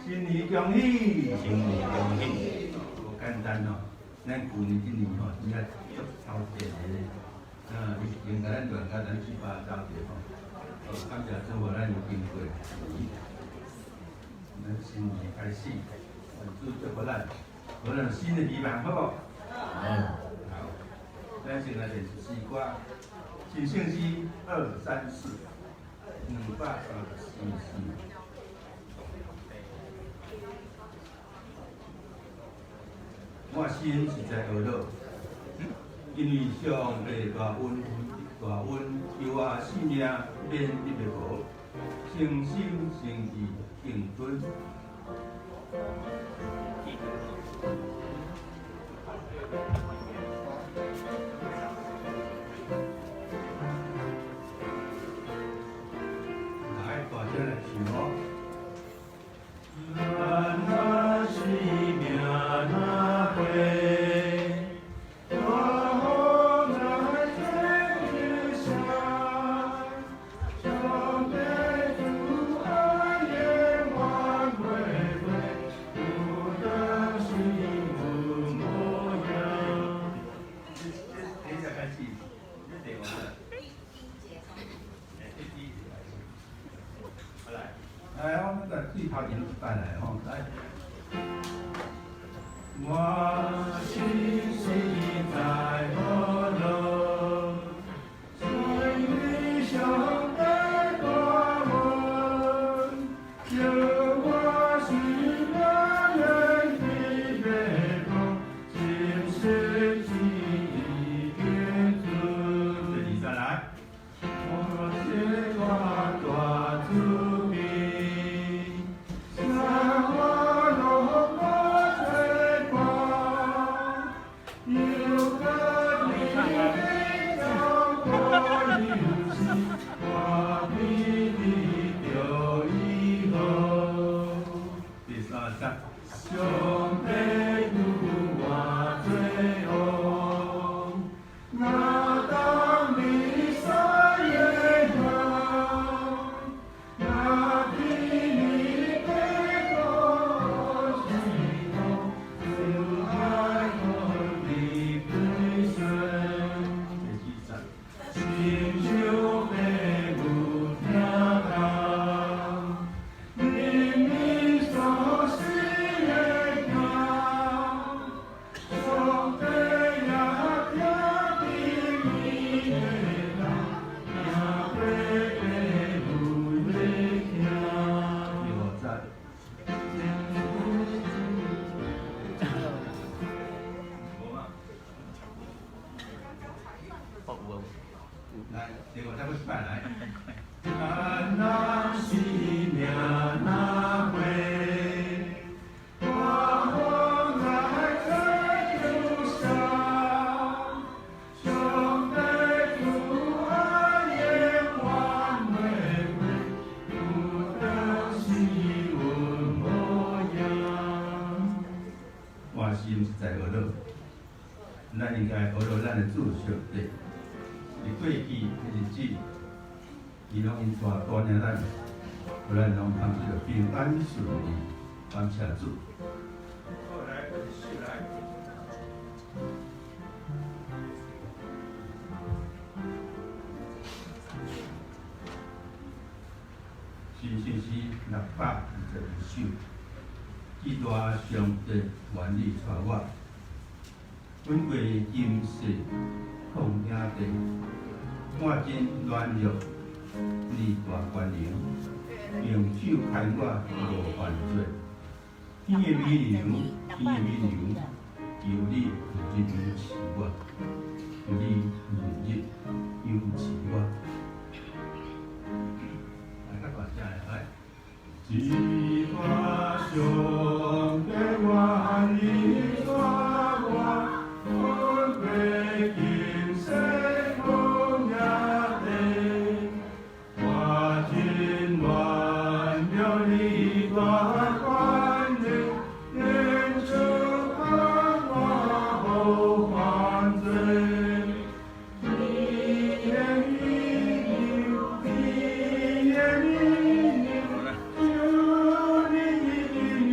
新年恭喜！新年恭喜！無簡單哦，咱舊年這年吼，真正足操電的。啊，疫情共咱亂甲亂七八糟的吼。哦，感謝主，予咱有經過。咱新年開始，主祝福咱，予咱有新的希望，好無？好。好，咱先來練首詩歌，新聖詩234，234四。我心實在懊惱，因為上帝大恩大恩，求我性命免得滅亡，誠心誠意敬尊。來，大聲來唱哦！咱若生命若過，大雨來天之上，上帝主愛永遠袂變，有當時阮無恙。等一下開始，你電話。哎，第一節開始。好來，來，我們來對頭前一擺來吼，來。我心實在懊惱，因為上帝大恩，叫我生命免得滅亡，誠心誠意敬尊。第二節來，我這我大慈悲，生我攏無罪過，又閣你照顧有時，我必得著醫好。第三節，上帝拄我做王，若當彌賽亞行，若佇你的國時候，主愛予你歸順。第四節，親像父母疼痛，憐憫所生的囝，上帝也疼你的人，行過父母的疼。第五節。無啊。哦，有啊。來，第五節閣一擺來。咱人生命若過，大風來吹就上，上帝主愛永遠袂變，有當時阮無恙。我心實在懊惱，咱應該懊惱咱的主上帝。佇過去的日子，伊攏因帶帶領咱，予咱攏通這個平安順利，感謝主。好，來，閣一首來。新聖詩622首，至大上帝願你帶我，滾過金色曠野地，我真軟弱，你大權能，用手牽我無犯罪。天的美良，天的美良，求你日日扶持我，求你日日扶持我。來，較大聲來。至大上帝願你帶我，滾過金色曠野地，我真軟弱，你大權能，用手牽我無犯罪。天的美良，天的美良，求你日日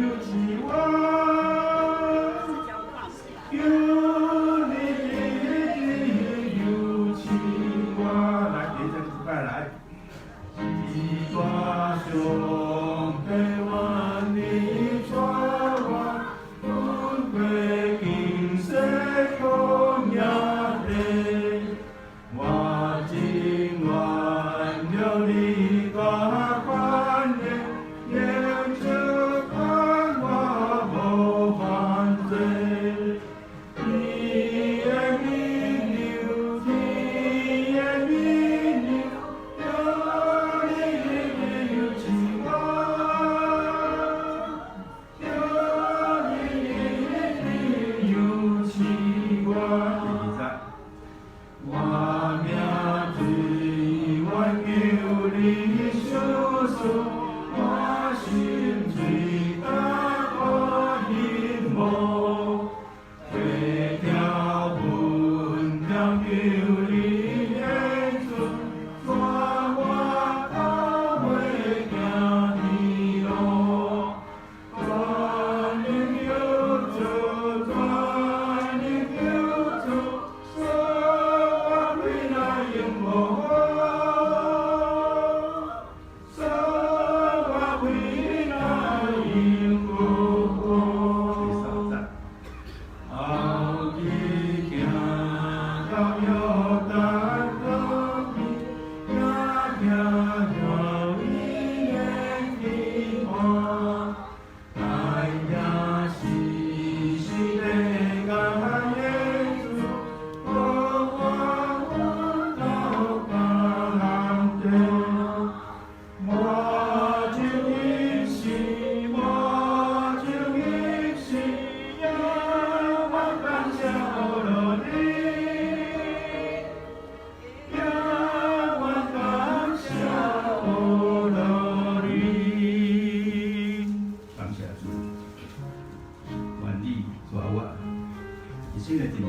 新的一年，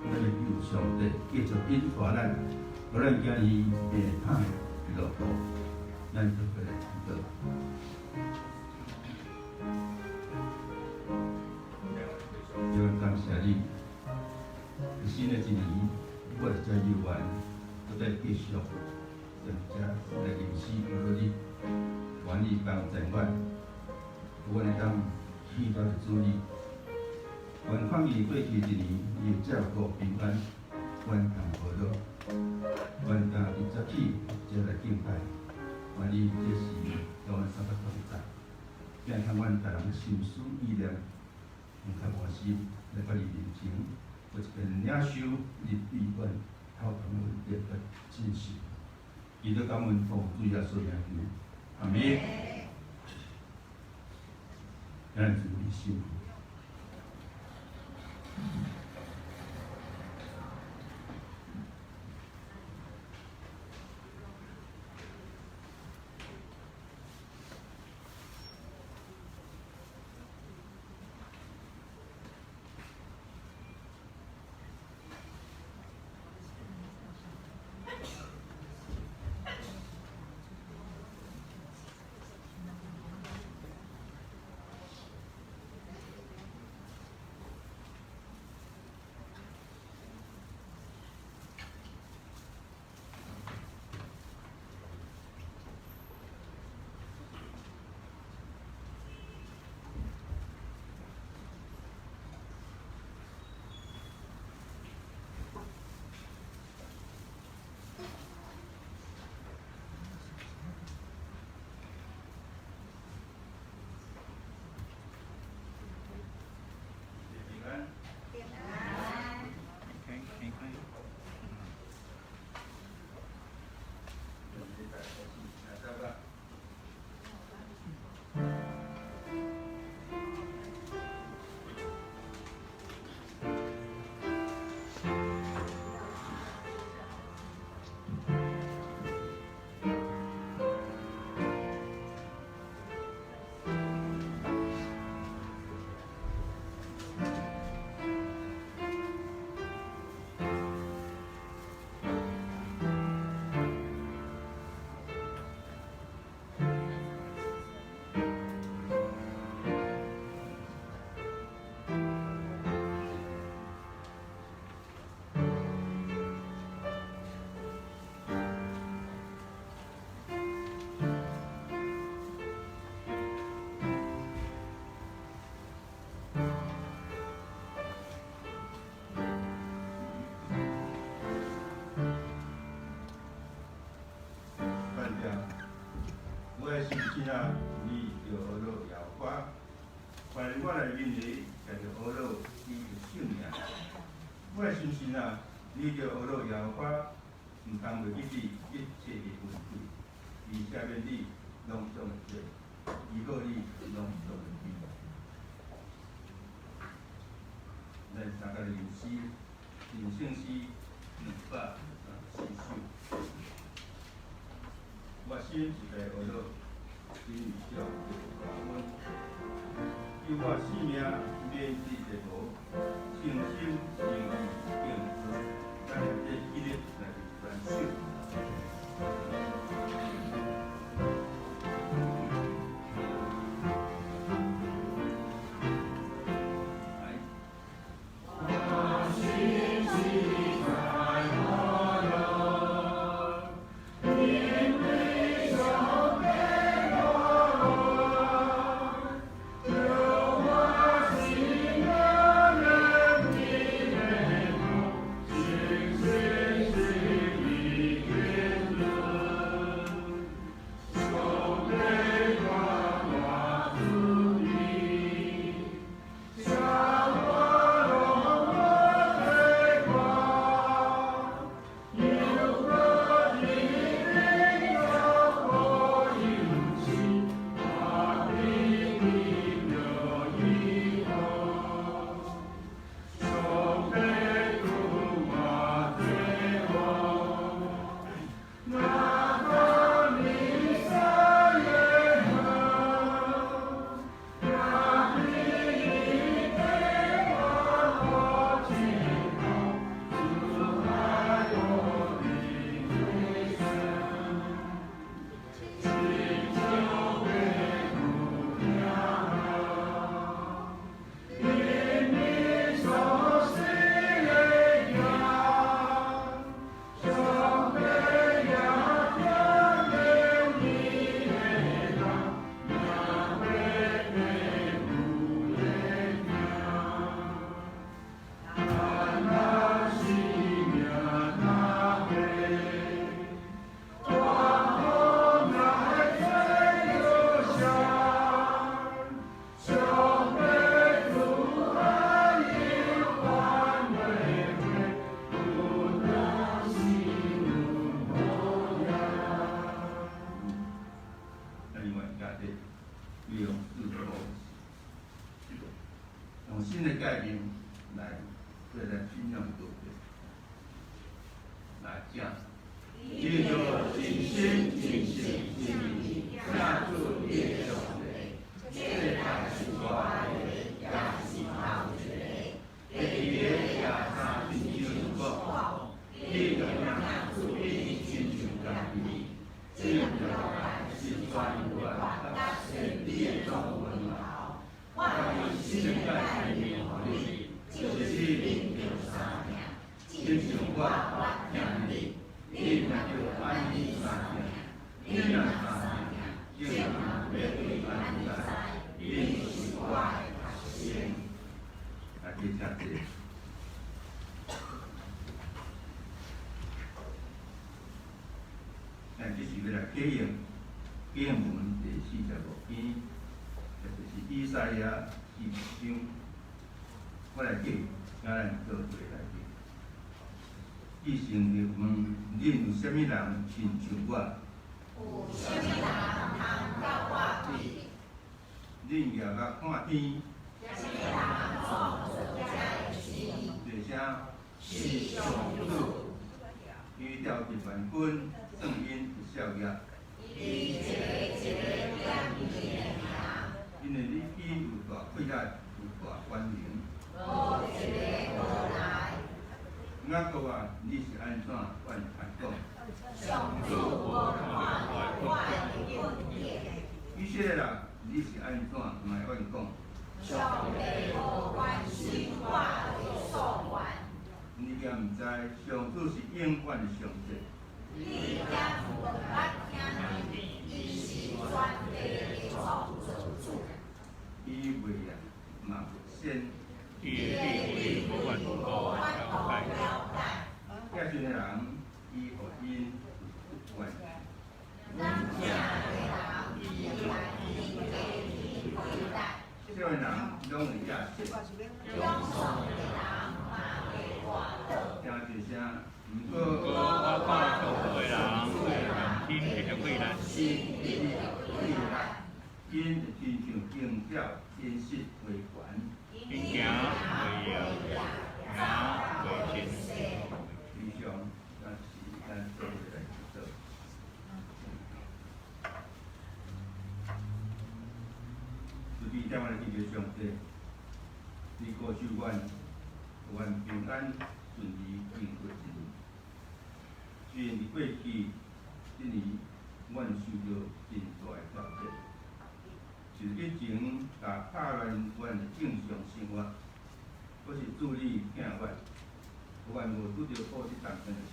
咱欲求上帝繼續引帶咱，予咱行伊平坦的路途，咱做伙來祈禱。主感謝你，新的一年，我會遮有緣，閣再繼續踮遮來認識耶你，願你幫助我，予阮會當喜樂的主你。願看見過去一年，你會照顧平安，阮同無樂。願當佇早起才來敬拜，願你這時予阮三個同在，變看阮逐人的心思意念，毋較無心來到你面前，閣一遍領受你對阮頭前的恩典佮信實。祈禱感恩奉主耶穌名求，阿們。咱準備心。平安。平安。開開開。禮拜開始來走吧。范调，我的心声啊，你著呵咾耶和華，凡我內面的，才著呵咾伊的聖名。我的心神啊，你著呵咾耶和華，毋通袂記得一切的恩惠，伊赦免你攏總的罪，醫好你攏總的病。咱三個吟詩，吟聖詩234首。我心一在呵咾，因為上帝帶阮，救我性命免致地無，誠心誠意敬主，咱這今日來傳授。來。我心。使徒，用新的概念來對咱信仰道德來講。藉著盡心盡性盡意聽主你的上帝，這個代是大的，也是頭一个。第二个也相親像講，你著疼主你親像家己。這兩條是全原佮先知的總文頭。我以新的誡命予你，就是你恁著相疼，親像我疼你，你若著按呢相疼。你若相疼，眾人欲對按呢知，恁是我的學生。來，請坐。咱這是欲來啟用經文第45篇，也就是以賽亞45章。我來讀，請咱做伙來讀。至聖的問：恁有啥物人親像我？有啥物人通佮我比？恁舉目看天，啥物人創造這个事？這聲是上主。伊調集萬軍，算𪜶的數額。伊一个一个點伊的名。因為你彼有大氣力，有大權能。無一个無來。雅各啊，你是按怎怨叹講？上主無看著我的困境。以色列啊，你是按怎埋怨講？上帝無關心我的訴願。你敢毋知上主是永遠的上帝？你敢無捌聽見？伊是全地的創造主。伊袂夜嘛袂醒。伊的智慧無法度了解。寄信的人，伊予𪜶有權。軟正的人，伊來𪜶加添氣力。少年人攏會野性。勇壯的人嘛會跌倒。聽一聲，毋過毋過我看屬主的人會重新得著氣力。新得氣力，𪜶會親像鷹鳥振翅飛懸。𪜶行袂厭，行袂瘳。以上，咱是咱做伙來祈禱。慈悲疼阮的天父上帝，你保守阮，予阮平安順利經過一年。雖然佇過去這年，阮受著真大的挑戰，是疫情共打亂阮的正常生活，閣是主你疼阮，予阮無拄著布這同款的事，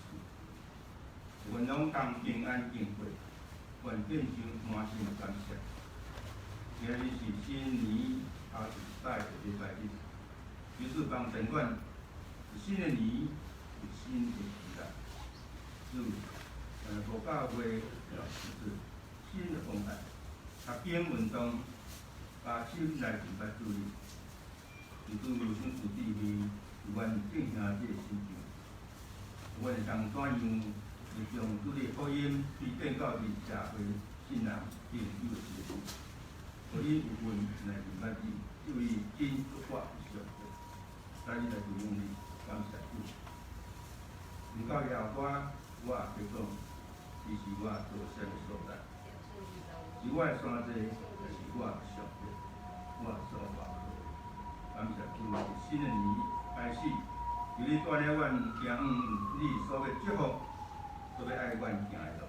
予阮攏通平安經過，阮獻上滿心的感謝。今日是新年頭一擺的禮拜日，求主幫助阮，新的年有新的期待。主，無教會就是新的方案，讀經運動，加深來認捌主你。求主賞賜智慧，予阮進行這個心情，予阮會當怎樣會將主你的福音推展到佇社會新人朋友的身邊，予𪜶有份來認捌你，這位真活的上帝。來你來榮耀你，感謝主。毋到耶和華，我也會講，伊是我逃生的所在，是我的山寨，也是我的上帝，我所倚靠的。感謝主，新的年開始，求你帶領阮行你所欲祝福，所欲愛阮行的路，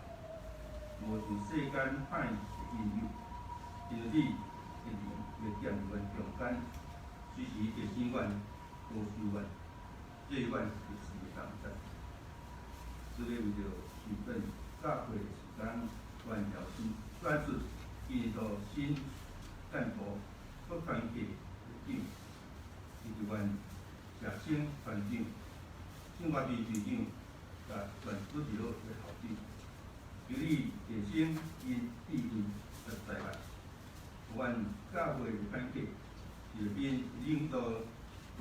無受世間歹的引誘，因為你的靈欲踮佇阮中間，隨時提醒阮、保守阮，做阮一時的同在。主欲為著受訓教會的時間，阮邀請選出基督新幹部各團體的長，以及阮社青團長、聖樂隊隊長、佮全主日學的校長，求你提升𪜶智慧佮才幹，予阮教會的團體是恁領導，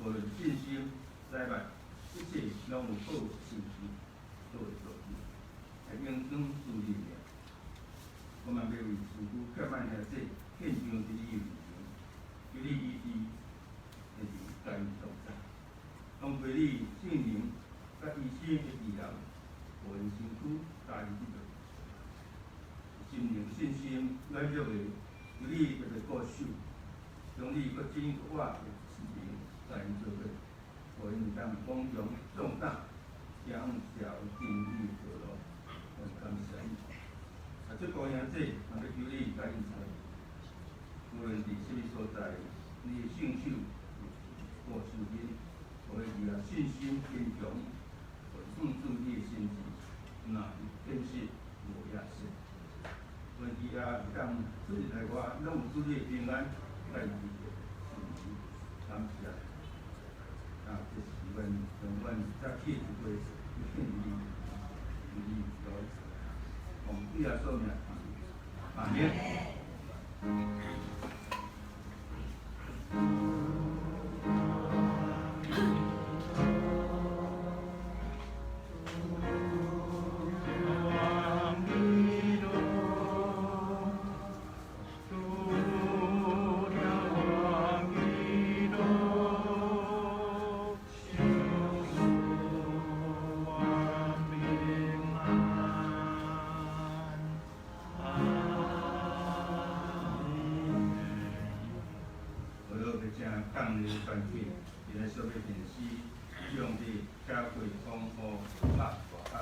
無論信心、財物，一切攏有好成績，好的數據，來榮光主你的名。我嘛欲為師傅欠萬兄弟獻上佇你的面前，求你醫治的靈佮𪜶同在，當被你聖靈佮醫生的治療，予𪜶身軀早日得到心靈信心軟弱的，求你特別顧守，將你閣真閣活的聖靈佮𪜶做伙，予𪜶會當剛強壯膽，行這條真理的道路。阮感謝你。啊，這個兄弟，嘛欲求你佮𪜶做伙，無論佇啥物所在，你的聖手顧守𪜶，予伊有信心堅強，予奉主你的心志，若有變失無野失。願伊也會當出入內外，攏有主你的平安，佮伊佇咧，感謝。啊，這是阮將阮早起的一杯，獻予你，予你來，奉主耶穌名，阿們。好，欲請降臨團隊，今日所欲獻詩，上帝教會豐富百大愛。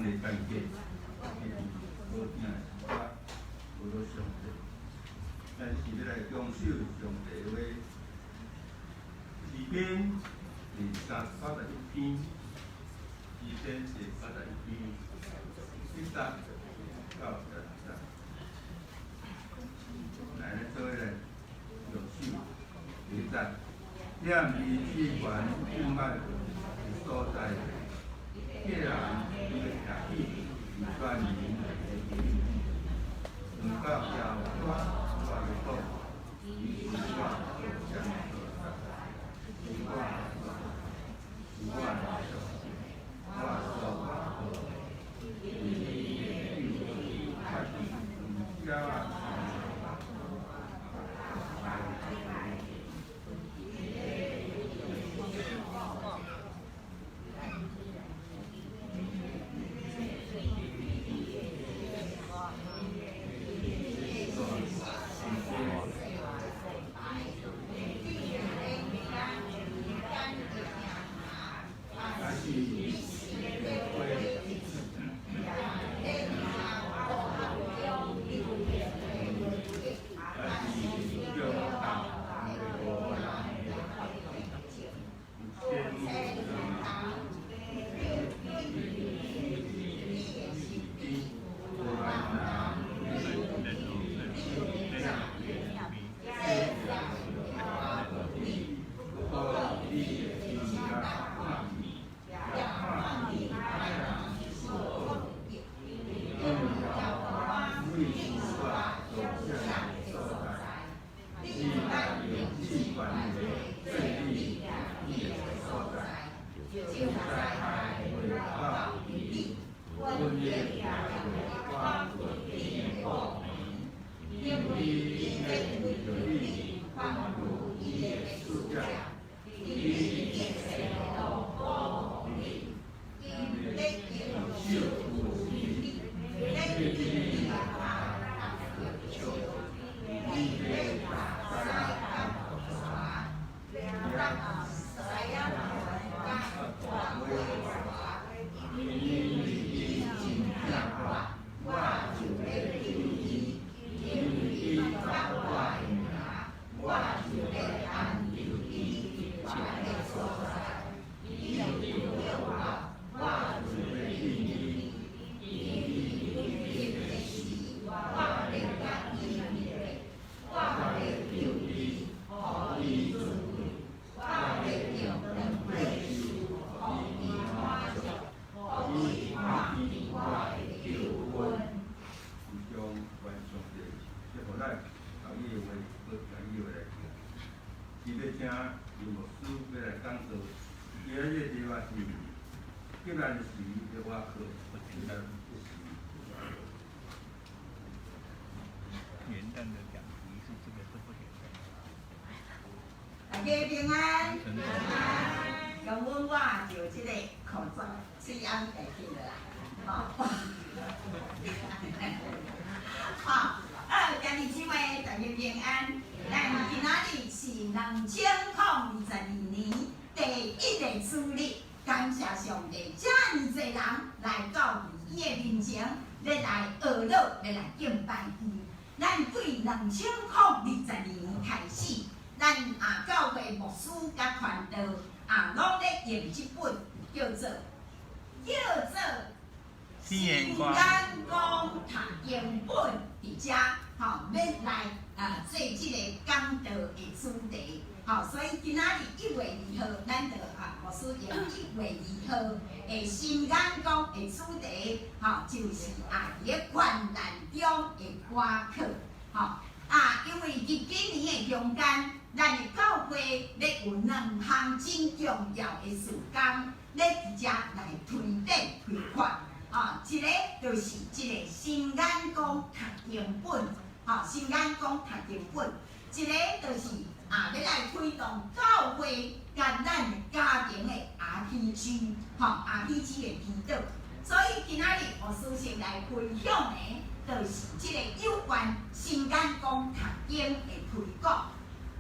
的感覺，彼是好聽的詩歌，學做上帝。咱是欲來享受上帝的話，詩篇第381篇，詩篇第81篇，1節到16節。來，咱做伙來享受第一節，踮伊至懸隱密的所在，彼個人伊會徛起佇全能的蔭，論到耶和華，我會講，伊是我避難的所在，是我是我的上帝，我所倚靠的，因為伊會救你脫離鳥仔。元旦的講題是這個都不簡單。大家平安，咁阮我就這個口罩喙罨代替了啦，吼。好，兄弟姊妹大家平安。咱今仔日是2022年第一个主日，感謝上帝，遮爾濟人來到伊的面前，欲來學樂，欲來敬拜伊。咱對2022年開始，咱啊教會牧師佮傳道啊，攏咧用這本叫做新眼光新眼光讀經本佇遮吼，欲來啊做這个講道的主題，吼，所以今仔日1月2號，咱就啊牧師用1月2號的新眼光的主題，吼，就是啊佇咧患難中的倚靠，吼啊，因為佇今年的中間，咱的教會咧有兩項真重要的事工，咧佇遮來推展推廣。啊，一个就是這个新眼光讀經本，吼，新眼光讀經本；一个就是啊，欲來推動教會佮咱家庭的 RPG，吼，RPG 的祈禱。所以今仔日牧師先來分享的，就是這个有關新眼光讀經的推廣。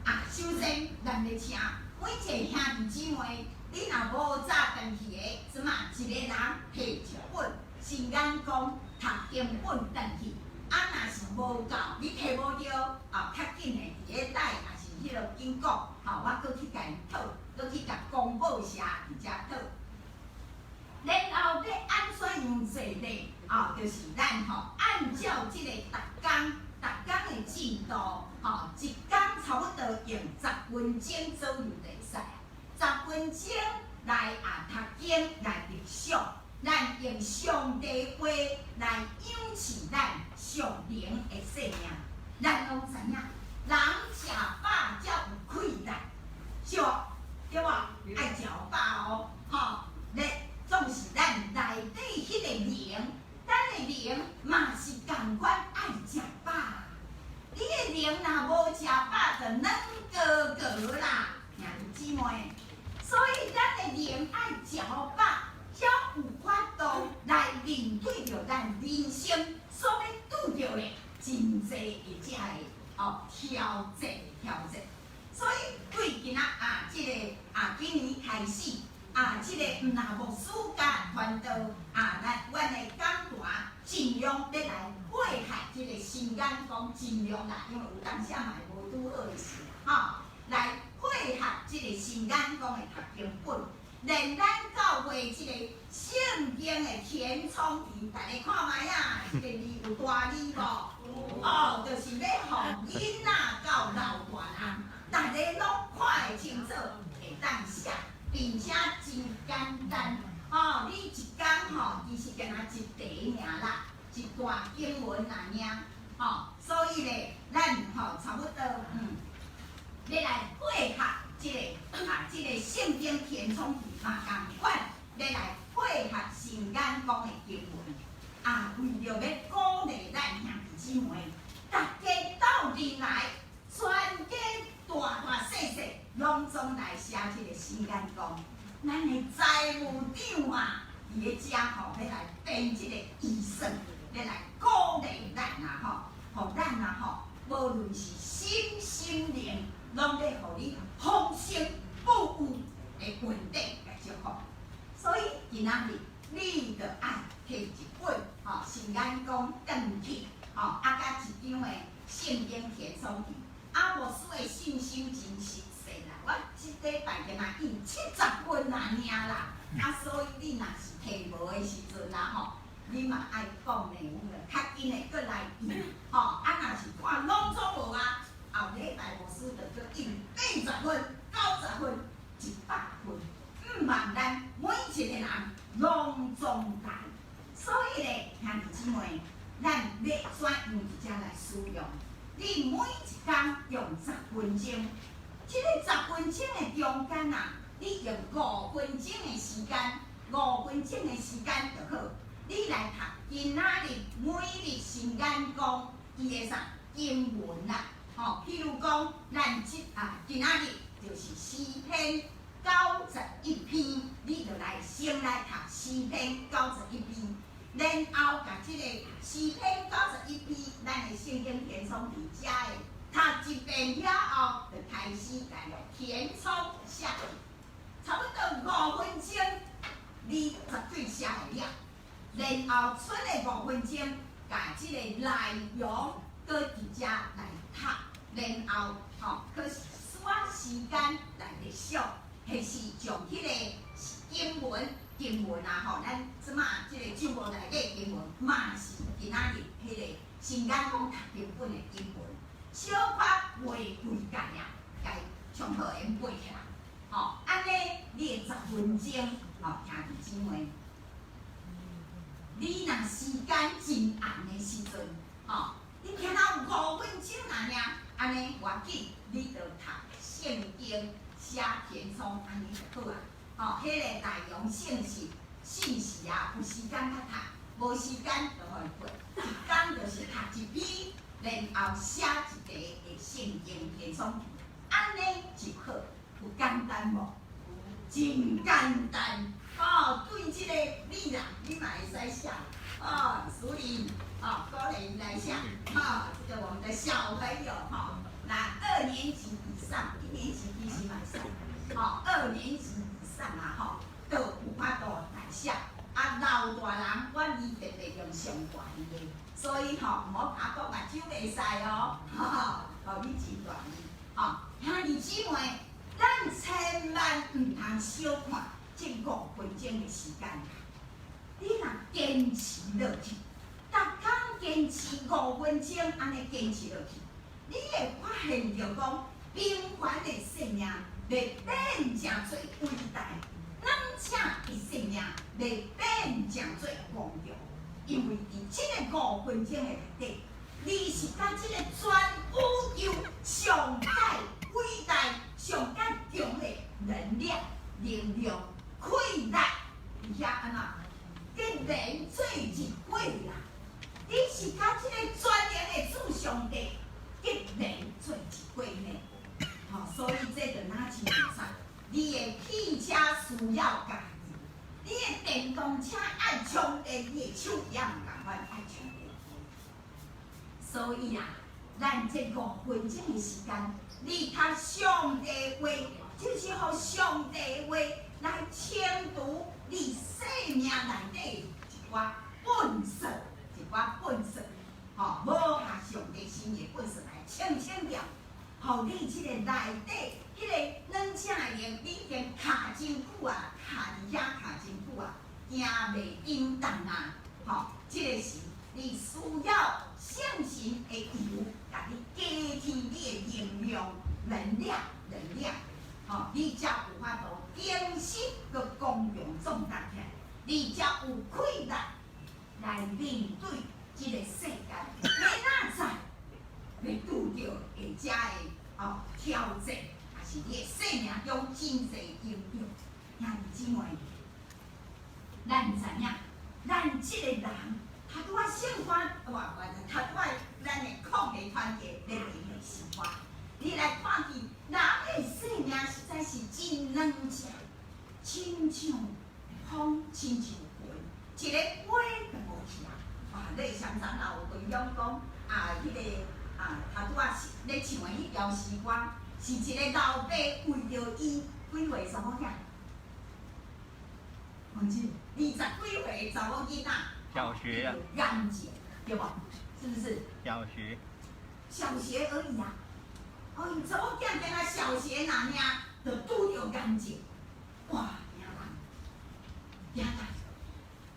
啊，首先咱欲請每一个兄弟姊妹，你若無早轉去的，這馬一个人提一本。新眼光讀經本轉去。啊，若是無夠，你提無著，啊，較緊的佇咧帶，也是彼落緊講，吼，我閣去共𪜶討，閣去共公報社佇遮討。然後欲按怎樣做咧？啊，就是咱吼按照這個逐工、逐工的進度，吼，一工差不多用十分鐘左右就會使。十分鐘來啊讀經來默想，咱用上帝話來養飼咱屬靈的生命。咱攏知影，人食飽才有氣力，是無？對無？愛食飽哦，吼！咧總是咱內底彼個靈，咱的靈嘛是仝款愛食飽。你的靈若無食飽，就軟糊糊啦，兄弟姊妹。所以咱的靈愛食飽，才有法度來面對著咱人生所欲拄著的真濟的這个哦挑戰挑戰。所以對今仔啊，這个啊，今年開始啊，這个毋若牧師佮傳道啊，咱阮的講壇盡量欲來配合這个新眼光，盡量啦，因為有當時嘛會無拄好的時，吼，來配合這个新眼光的讀經本，連咱教會這个聖經的填充題，大家看覓啊？這个字有大字無？哦，就是欲予囡仔到老大人，大家攏看會清楚，會當寫，並且真簡單。哦，你一工吼，其實敢若一題爾啦，一段經文爾，吼，所以咧，咱吼差不多欲來配合這个啊，這個聖經填充題嘛仝款，欲來配合新眼光的經文，啊，為著欲鼓勵咱兄弟姊妹，大家鬥陣來，全家大大細細，攏總來寫這个新眼光。咱的財務長啊，佇咧遮吼，欲來編這個預算，欲來鼓勵咱啊吼，予咱啊吼，無論是身心靈，攏欲予你豐盛富裕的穩定來祝福。所以今仔日你著愛提一本吼新眼光轉去吼，啊，佮一張的聖經填充題。啊，牧師的信心真實際啦，我這禮拜敢若印70份爾啦。啊，所以你若是提無的時陣啊吼，你嘛愛講呢，阮就較緊的閣來印吼。啊，若是看攏總無啊，後禮拜牧師就閣印80份、90份、100份，毋望咱每一个人攏總來。所以咧，兄弟姊妹，咱欲怎樣佇遮來使用？你每一工用十分鐘，這个十分鐘的中間啊，你用五分鐘的時間，五分鐘的時間就好。你來讀今仔日每日新眼光伊的啥經文啦，吼，譬如講，咱這啊今仔日就是詩篇九十一篇，你就來先來讀詩篇九十一篇。然後共這个詩篇九十一篇，咱的聖經填充佇遮的讀一遍了後，就開始來填充寫去，差不多五分鐘，你絕對寫會了。然後剩的五分鐘，共這个內容閣佇遮來讀，然後吼，閣花時間來默想，或是將彼个經文。經文啊吼，咱這馬這个帳幕內底經文嘛是今仔日彼个新眼光讀經本的經文，小可背幾句啊，共上好會背起來，吼，按呢你的十分鐘，吼，兄弟姊妹，你若時間真絚的時陣，吼，你聽到五分鐘爾，按呢無要緊，你就讀聖經寫填充，按呢就好啊。吼，彼个內容信息信息啊，有時間較讀，無時間就予伊過。一工就是讀一篇，然後寫一題的聖經填充題，按呢就好，有簡單無？真簡單。哦，對這个你啦，你嘛會使寫。哦，淑玲，哦，鼓勵伊來寫。哦，這個我們的小朋友，吼，那二年級以上，一年級其實嘛會使。吼，二年級以上啊，吼，都有法度來寫。啊，啊，老大人，阮伊特別用上大字的，所以吼，毋好拍講目睭袂使哦，哈哈，予你真大字，吼，兄弟姊妹，咱千萬毋通小看這五分鐘的時間。你若堅持落去，逐工堅持五分鐘，按呢堅持落去，你會發現著講，平凡的生命會變成做偉大，軟正的生命會變成做剛強。因為佇這个五分鐘的內底，你是佮這个全宇宙上蓋偉大、上蓋強的能量、能量、氣力，佇遐按怎？結連做一伙啦！你是佮這个全能的主上帝結連做一伙呢？吼，所以這就若親像啥？你的汽車需要加油，你的電動車愛充電，你的手機也毋仝款愛充電。所以啊，咱這五分鐘的時間，你讀上帝話，就是予上帝話來清除你生命內底一寡糞埽，一寡糞埽，吼，無合上帝心意的糞埽來清清掉，予你這个內底彼个軟正的靈，你已經卡真久啊，卡佇遐卡真久啊，行袂動彈啊，吼，這个時你需要聖神的油，共你加添你的能量、能量、能量，吼，你才有法度重新閣剛強壯膽起來，你才有氣力來面對這个世間，明仔載會拄著會遮的哦挑戰，也是你的生命中真濟影響。兄弟姊妹，咱知影，咱這个人，頭拄仔聖歌，哇哇，頭拄仔咱的抗議團體咧唱的詩歌，你來看見人的生命實在是真軟正，親像風，親像雲，一个飛就無去啊！哇，你常常也有分享講啊，彼个啊，頭拄仔咧唱的彼條詩歌，是一个老爸為著伊幾歲查某囝？忘記二十幾歲的查某囡仔，小學啊，癌症對無？是不是？小學。小學而已啊！哦，𪜶查某囝敢若小學爾爾，就拄著癌症，哇，驚人，驚人！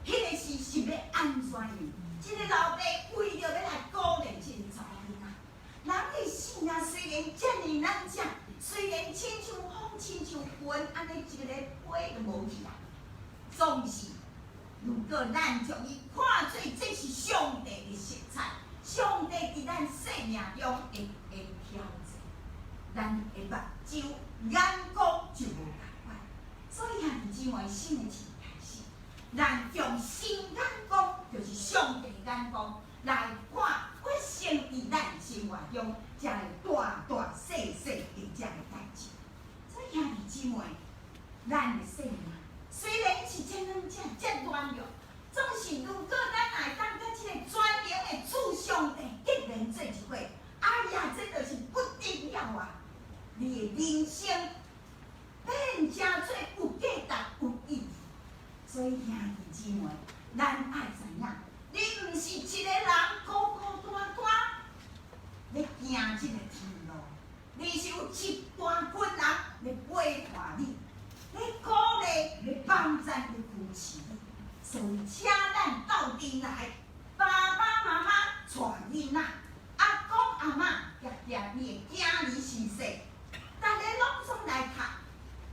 彼个時是欲按怎樣？這个老爸為著欲來鼓勵這个查某囡仔，人的生命雖然遮爾軟正，雖然親像風、親像雲，按呢一个飛就無去啊。總是，如果咱將伊看做這是上帝的色彩，上帝佇咱生命中的的挑戰，咱的目睭眼光就無仝款。所以兄弟姊妹，新的一年開始，咱用新眼光，就是上帝眼光來看發生佇咱生活中遮大大細細的遮个代誌。所以兄弟姊妹，咱的生命雖然是這軟正、這軟弱，總是如果咱會當佮這个全能的主上帝結連做一伙，哎呀，這就是不得了啊！你的人生變成做有價值、有意義。所以兄弟姊妹，咱愛知影，你毋是一个人孤孤單單咧行這个天路，你是有一大群人咧陪伴你，咧鼓勵、咧幫贊、咧扶持你。所以，請咱鬥陣來，爸爸媽媽帶囡仔，阿公阿嬤夾夾你的囝兒媳婦，逐个攏總來讀。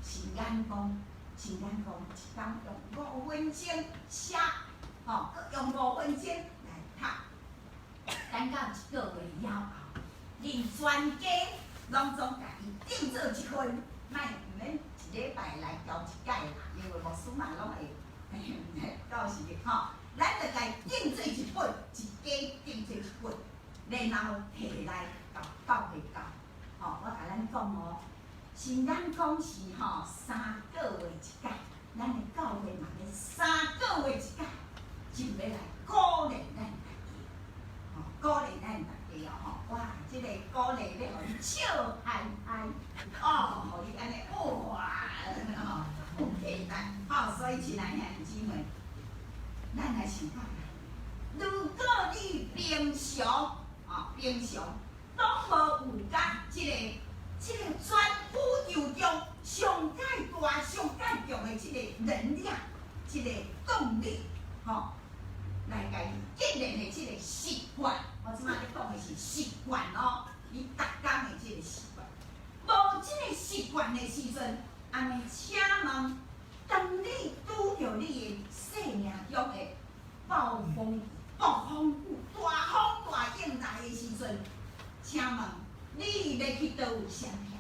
新眼光，新眼光，一工用五分鐘寫，吼，閣用五分鐘來讀。等到一个月了後，恁全家攏總共伊訂做一份，莫毋免一禮拜來交一擺啦，因為牧師嘛攏會到時吼，咱就共伊訂做一本，一家訂做一本，然後提來共教會教。吼，我共咱講哦，新眼光是吼3個月一擺，咱的教會嘛欲3個月一擺，就欲來鼓勵咱大家，吼，鼓勵咱大家哦，吼，哇，這个鼓勵欲予你笑嗨嗨，哦，予你按呢哇，吼，有期待，吼，所以親愛兄弟姊妹，咱來想看覓，如果你平常啊，平常攏無有佮這個全宇宙中上蓋大、上蓋強的這個能量、這個動力，吼，來共你建立的這個習慣，我這擺咧講的是習慣哦，你逐工的這個習慣，無這個習慣的時陣，按呢請問，當你拄著你的生命中的暴風、暴風雨、大風大湧來的時陣，請問你欲去佗位閃避？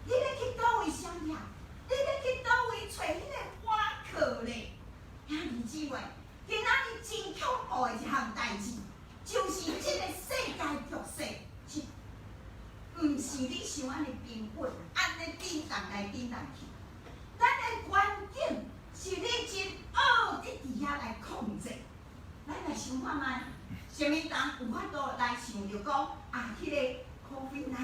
你欲去佗位閃避？你欲去佗位揣彼個倚靠咧？兄弟姊妹，今仔日真恐怖的一項代誌，就是這個世界局勢是，毋是你想按呢平穩，按呢震動來震動去。咱的環境是你真學佇遐來控制。咱來想看覓，啥物人有法度來想著講啊？彼個 COVID-19，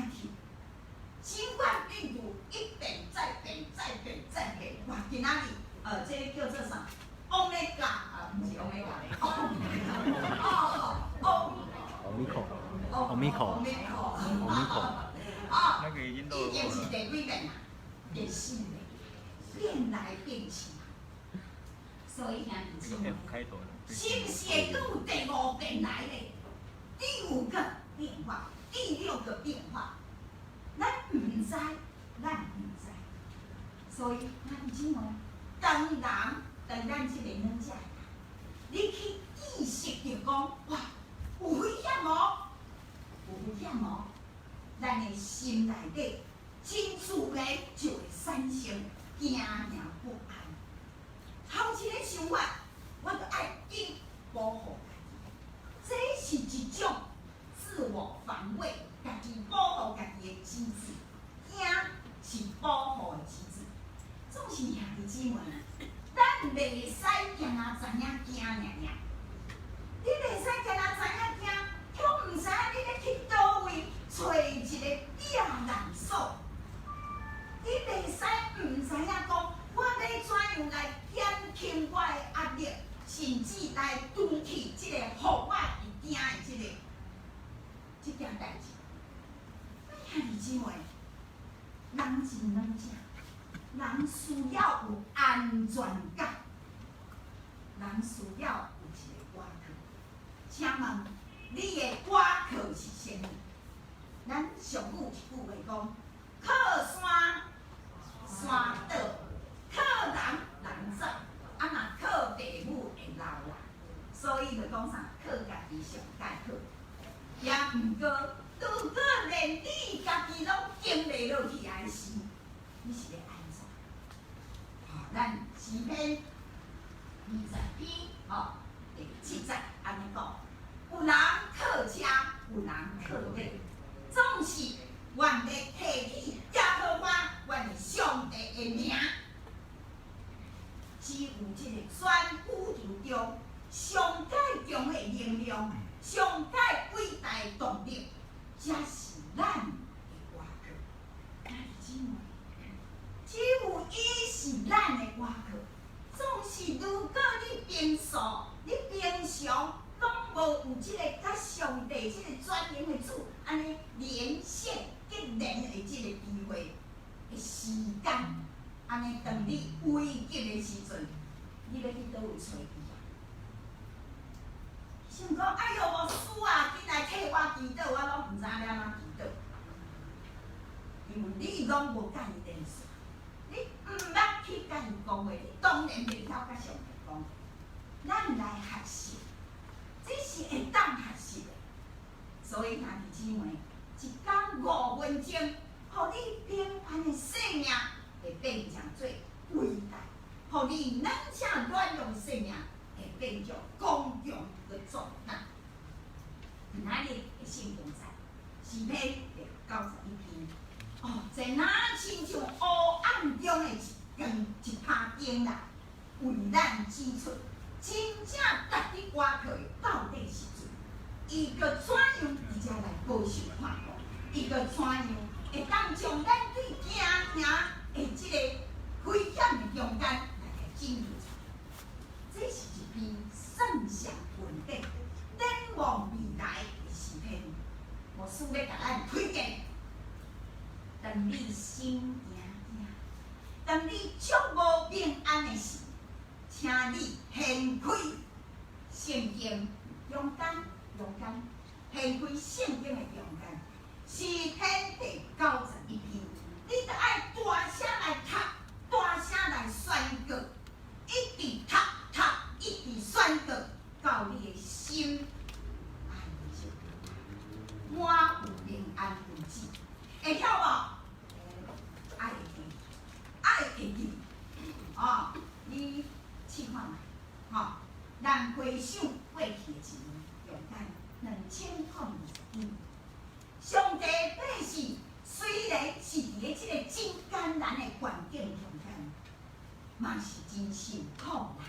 新冠病毒一變再變再變再變，哇！今仔日這個叫做啥？Omega 啊，毋是 Omega，哦，奧米克，奧米克，奧米克，哦，已經是第幾變啊？第四變，變來變去。所以兄弟姊妹，是毋是會閣有第五變來咧？第五個變化，第六個變化，咱毋知，咱毋知。所以兄弟姊妹，當人當咱這個軟者，你去意識著講，哇，有危險哦，有危險哦，咱的心內底真自然就會產生驚驚不安。頭一个想法，我就愛緊保護家己，這是一種自我防衛、家己保護家己的機制。驚是保護的機制。總是兄弟姊妹，咱袂使干焦知影驚爾爾。你袂使干焦知影驚，卻毋知影你欲去佗位揣一個避難所。你袂使毋知影講，我欲怎樣來減輕我的壓力，甚至來除去這個予我會驚的這件代誌。兄弟姊妹，人真軟者，人需要有安全感，人需要有一個倚靠。請問你的倚靠是啥物？咱俗語一句話講：靠山山倒，靠人人走，啊若靠父母會老啦。所以就講啥？靠家己上蓋好。也毋過，如果連你家己攏經袂落去的時，你是欲按怎？吼，咱詩篇20篇，吼，第七節按呢講：有人靠車，有人靠馬，總是願欲提起耶和華，阮的上帝的名。只有這個全宇宙中上蓋強的能量，上蓋偉大的動力，才是咱的倚靠。兄弟姊妹，只有伊是咱的倚靠。總是如果你平素、你平常攏無有這個佮上帝這個專用的主按呢連線結連的這個機會的時間，按呢當你危急的時陣，你欲去佗位揣伊啊？想講，哎喲，牧師啊，緊來替我祈禱，我攏毋知影欲按怎祈禱，因為你攏無佮伊連線，你毋捌去佮伊講話，你當然袂曉佮上帝講。咱來學習，這是會當學習的。所以兄弟姊妹，一工5分鐘，予你平凡的生命會變成做偉大，予你軟者軟弱的生命會變做剛強閣壯膽。今仔日的聖經在詩篇第91篇，哦，這若親像黑暗中的一根一拍燈啦，為咱指出真正值得倚靠的到底是誰？伊閣怎樣佇遮來保守看顧？伊閣怎樣會當將咱對驚嚇的這個危險的中間來共拯救出來？這是一篇詩當你心驚驚，當你足無平安的時，請你掀開聖經中間，中間掀開聖經的中間，詩篇第91篇，你著愛大聲來讀，大聲來宣告，一直讀讀，一直宣告，到你的心安靜，滿有平安為止，會曉無？愛會記，愛會記，哦，你試看覓，吼，咱回想過去的一年中間，2021，上帝百姓雖然是佇咧這個真艱難的環境中間，嘛是真辛苦啦，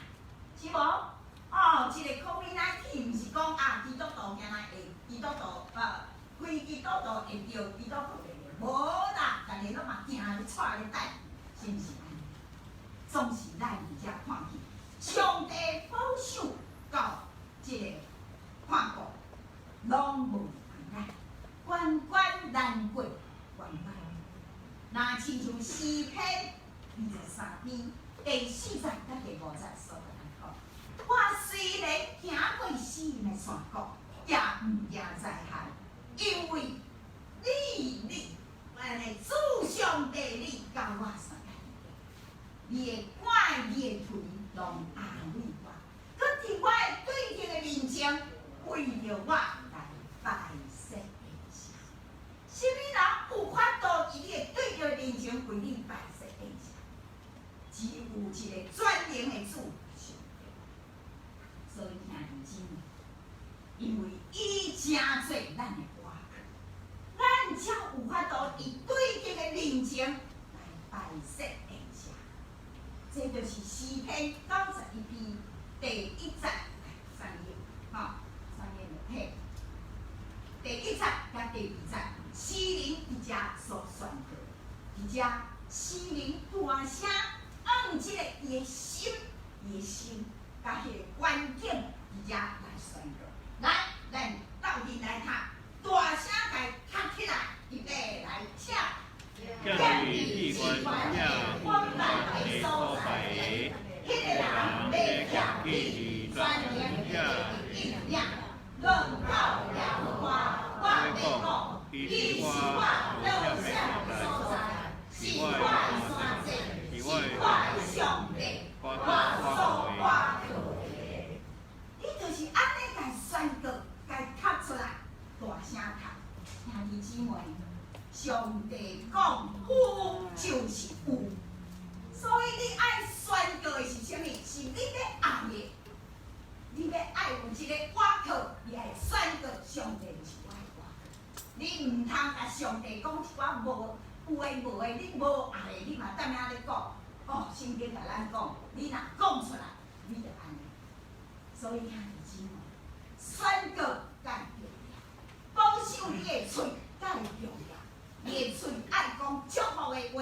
是無？哦，這個 COVID-19 毋是講啊，基督徒驚來會基督徒非基督徒會著，基督徒袂著，無啦，逐个攏嘛驚咧，掣咧等，是毋是按呢？總是咱佇遮看見，上帝保守到這個看顧，攏無離開咱，關關難過關關。若親像詩篇23篇第4節佮第5節所共咱講，我雖然行過死蔭的山谷，也毋驚災害，因為你按呢主上帝你佮我相共，你的拐你的槌攏安慰我，閣佇我的對敵的面前，為著我來擺設筵席。啥物人有法度佇你的對敵的面前為你擺設宴席？只有一個全能的主上帝。所以兄弟姊妹，因為伊成做咱的倚靠，咱才有法度佇對敵的面前來擺設宴席。這就是詩篇91篇第1節來三頁，吼，三頁就睇。第1節佮第2節，詩人佇遮所宣告，佇遮詩人大聲按這個伊的心，伊的心，佮彼個環境佇遮來宣告。來，咱鬥陣來讀，大聲共讀起來，預備來，請。踮佇至懸者隱密的所在的，彼個人欲徛佇全能者的蔭影。論到耶和華，我欲講，伊是我躲閃的所在，是我的山寨，是我的上帝，我所倚靠的。你就是按呢共宣告，共讀出來，大聲讀。兄弟姊妹，上帝講有就是有，所以你愛宣告的是啥物？是你欲愛的，你欲愛有一個倚靠，你愛宣告上帝就是我的倚靠。你毋通共上帝講一寡無有的無的，你無愛的，你嘛踮遐咧講。哦，聖經共咱講，你若講出來，你就按呢。所以兄弟姊妹，宣告蓋重要，保守你的喙蓋重要。你的喙愛講祝福的話，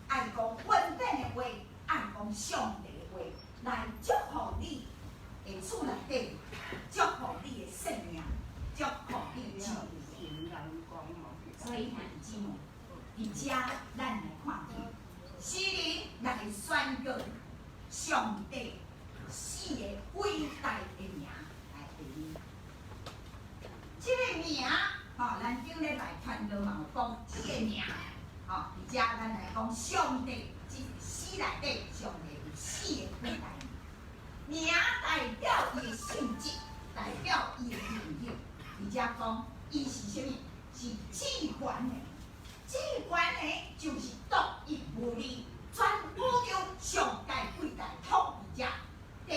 愛講恩典的話，愛講上帝的話，來祝福你的厝內底，祝福你的生命，祝福你的生命。所以兄弟姊妹，佇遮咱來看見，詩人來宣告上帝四個偉大的名來回應。這個名，吼，咱頂禮拜傳道嘛有講，這個名，吼，佇遮咱來講上帝，這詩內底上帝有四個偉大名，名代表伊的性質，代表伊的能力。佇遮講，伊是啥物？是至懸的，至懸的就是獨一無二，全宇宙上蓋偉大統治者。第二，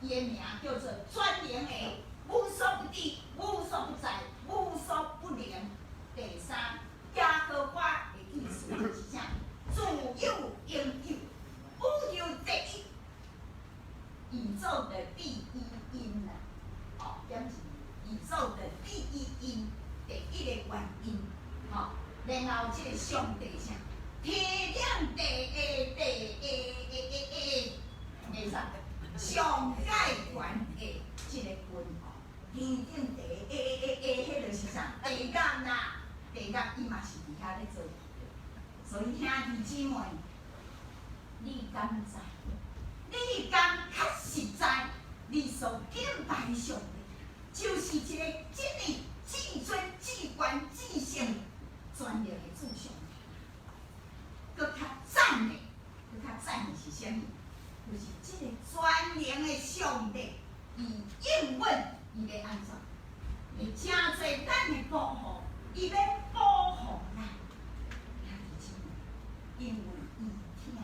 伊的名叫做全能的，無所不知，無所不在，無所不能。第三，耶和華的意思是啥？自有永有，宇宙第一，宇宙的第一因啦，哦，點是宇宙的第一因，第一个原因，吼，然後這個上帝啥？天頂地下地下下下下，會啥？上蓋懸的這個君王，天頂地下下下，彼就是啥？地獄啦，地獄伊嘛是佇遐咧做。所以兄弟姊妹，你敢知？你敢確實知？你所敬拜的上帝，就是一個這麼至尊、至懸、至聖、全能的主上帝。閣較讚的，閣較讚的是啥物？就是這個全能的上帝，伊應允伊欲按怎？會成做咱的保護，伊欲保護咱。兄弟姊妹，因為伊疼咱，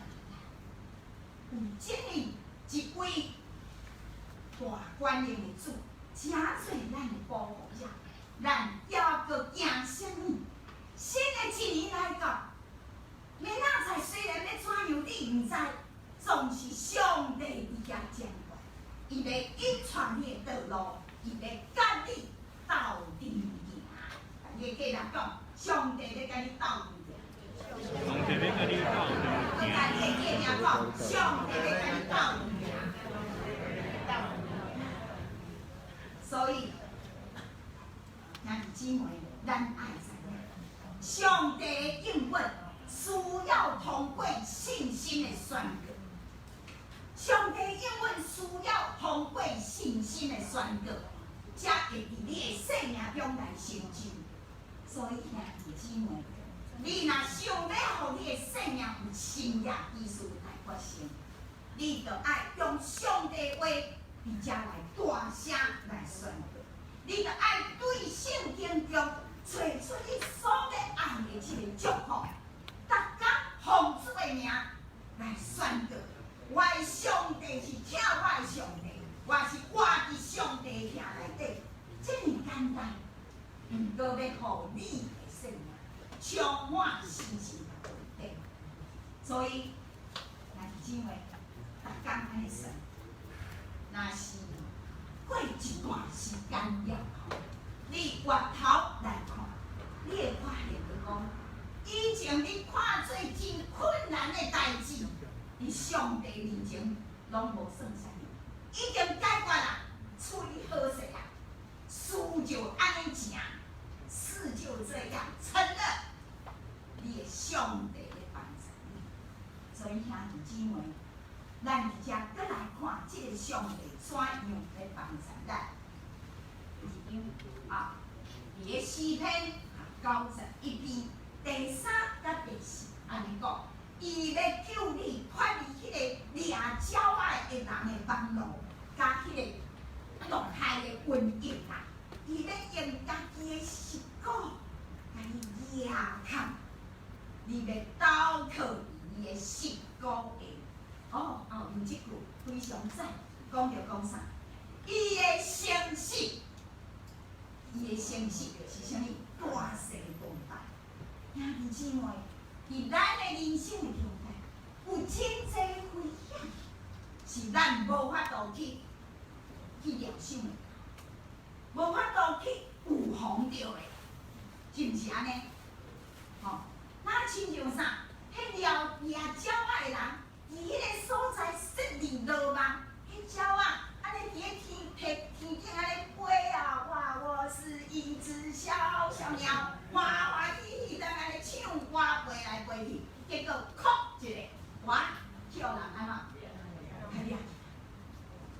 有這麼一位大權能的主，成做咱的保護者，咱猶閣驚啥物？新的一年來到，明仔載雖然欲怎樣，你毋知，總是上帝佇遐掌管，伊欲引帶你的道路，伊欲佮你鬥陣行。你的隔壁講，上帝欲佮你鬥陣行。上帝欲佮你鬥陣閣共你的隔壁講，上帝欲佮你鬥陣行。所以，兄弟姊妹，咱愛知影，上帝的應允需要通過信心的宣告。上帝應允需要通過信心的宣告，才會佇你的生命中來成就。所以，兄弟姊妹，你若想欲予你的生命有神蹟奇事來發生，你就愛用上帝的話佇遮來大聲來宣告。你就愛對聖經中揣出你所欲愛的這個祝福，逐工奉主的名來宣告。我的上帝是疼我的上帝，我是活佇上帝疼內底，這爾簡單。毋過欲予你的生命充滿信心佮穩定。所以，兄弟姊妹，逐工按呢算，若是過一段時間了後，你回頭來看，你會發現著講，以前你看做真困難的代誌，佇上帝面前攏無算啥物，已經解決啦，處理好勢啊，事就按呢成，事就這樣成了，你的上帝咧幫助你。所以兄弟姊妹，咱佇遮閣來看這個上帝怎樣咧幫助咱。一張啊，佇咧詩篇91篇第三佮第四按呢講，伊欲救你脫離彼個掠鳥仔的人的網羅，佮彼個毒害的瘟疫啦。伊欲用家己的爍鼓共你掠空，你欲投靠佇伊的爍鼓下。哦，後面這句非常讚，講著講啥？伊的誠實，伊的誠實就是啥物？大細大大。兄弟姊妹，佇咱的人生的中間，有真濟危險，是咱無法度去料想的，無法度去預防著的，是毋是按呢？吼，那親像啥？彼掠掠鳥仔的人，佇彼个所在設立羅網，彼鳥仔按呢佇咧天天天頂按呢飛啊！哇！我是一隻小小鳥，歡歡喜喜在按呢唱歌飛來飛去，結果睏一下，哇！予人按怎？共掠去。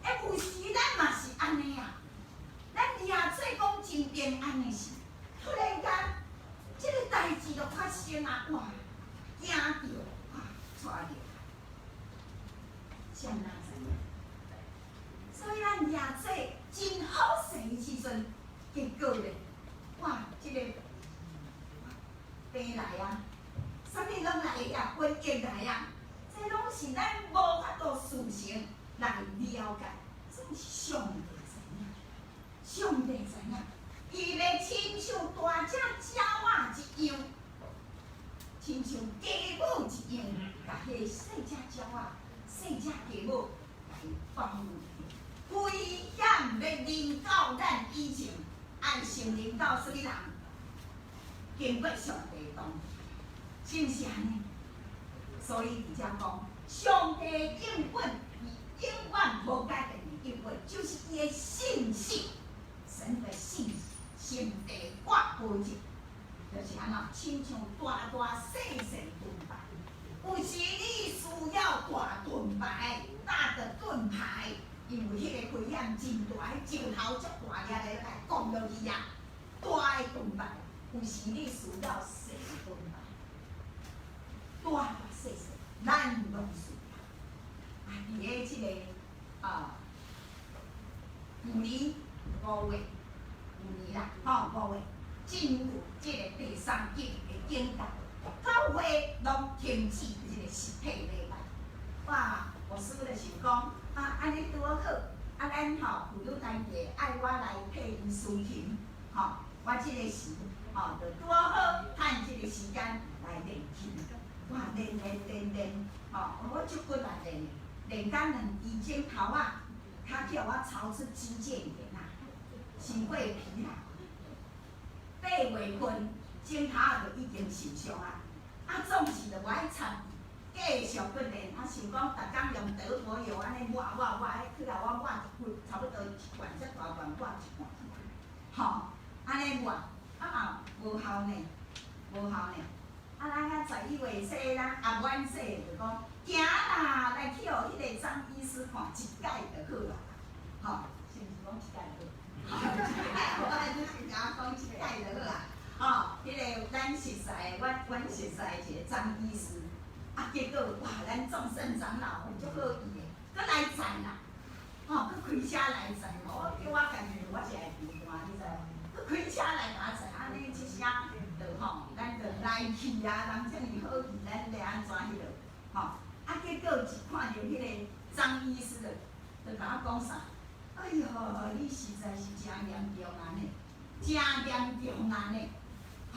欸，有時咱嘛是按呢啊，咱掠做講真平安的時，突然間，這个代誌就發生啊！哇！驚著，哇！掣著，誰人知影？所以咱掠做真好勢的時陣，結果咧，哇！這个病來啊，啥物攏來啊，瘟疫來啊，這攏是咱無法度事先來了解，總是上帝知影，上帝知影，伊欲親像大隻鳥仔一樣，親像雞母一樣，共彼个細隻鳥仔、細隻雞母來保護。危險欲臨到咱以前，愛先臨到啥物人？經過上帝同意，是毋是按呢？所以佇遮講，上帝應允，伊永遠無改變的應允，就是伊的信實，神的信實，上帝我保證，就是按怎，親像大大細細盾牌。有時你需要大盾牌，大的盾牌，因為彼個危險真大，彼石頭足大粒的來攻落去啊！大的盾牌，有時你需要細盾牌，大大細細，咱攏需要。啊，佇咧這个啊，舊年5月，舊年啦，吼5月進入這个第三級的警戒，教會攏停止這個實體禮拜。哇，牧師就想講，啊，按呢拄好，啊，咱吼婦女團契愛我來替𪜶司琴，吼，我這个時，吼，就拄好趁這個時間來練琴。哇，練練練練，吼，我足骨力練的，練甲兩支指頭仔，較叫我操出肌腱炎啊，傷過疲勞。8月份指頭仔就已經受傷啊，啊，總是就無愛插，繼續閣練，啊，想講逐工用德國油按呢抹抹抹，彼去予我抹一罐，差不多一罐遮大罐抹一罐，吼，按呢抹，啊嘛無效呢，無效呢。啊，咱遐11月初啦，啊無按說就講，行啦，來去予彼个張醫師看一擺就好啊，吼，是毋是講一擺就好？我還是甲我講一擺就好啊。吼，彼个咱熟似的，阮熟似的一個張醫師，啊，結果哇，咱眾聖長老足好意的，閣來載啦，吼，閣開車來載，我叫我家己，我是愛求單，你知無？閣開車來共我載，按呢這聲就吼，咱就來去啊，人這爾好意，咱欲按怎彼落，吼，啊，結果一看著彼个張醫師就就共我講啥？哎喲，你實在是誠嚴重啊呢，誠嚴重啊呢，哇！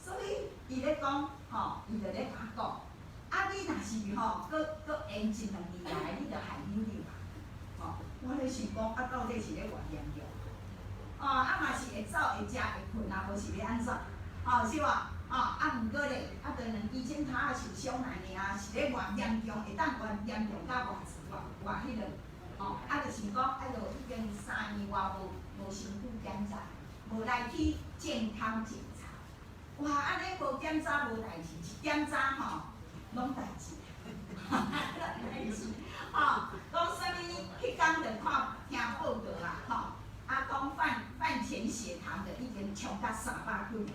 所以伊咧講，吼，伊就咧共我講，啊，你若是吼，閣閣延一兩年來，你就害扭扭啊，吼！我咧想講，啊，到底是咧偌嚴重？哦，啊嘛是會走會食會睏啊，無是欲按怎？哦，是無？哦，啊，毋過咧，啊，著兩支指頭仔受傷爾爾，是咧偌嚴重，會當偌嚴重到偌偌偌彼落，吼，啊，就想講，哎喲，已經3年外無身軀檢查，無來去健康檢查。哇，按呢無檢查無代誌，一檢查吼，攏代誌，代誌，吼，講啥物？彼工就看聽報告啊，吼，啊，講飯前血糖就已經衝到300幾，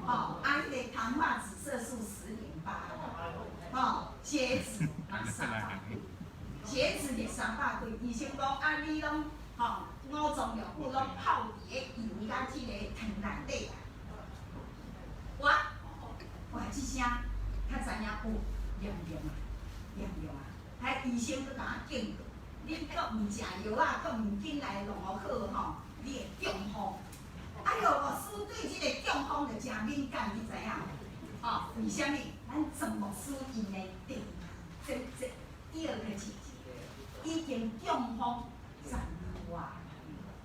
吼，啊，彼个糖化脂色素10.8，吼，血脂嘛三百幾，血脂也三百幾，醫生講啊，你攏吼五臟六腑攏泡佇咧油佮這个糖內底啊。我，哇，這聲較知影有嚴重啊，嚴重啊！彼醫生閣共我警告，你閣毋食藥仔，閣毋緊來弄予好吼，你會中風。哎喲，牧師對這个中風就誠敏感，你知影無？吼，為啥物？咱曾牧師𪜶的第這這第二個姐姐已經中風10年外。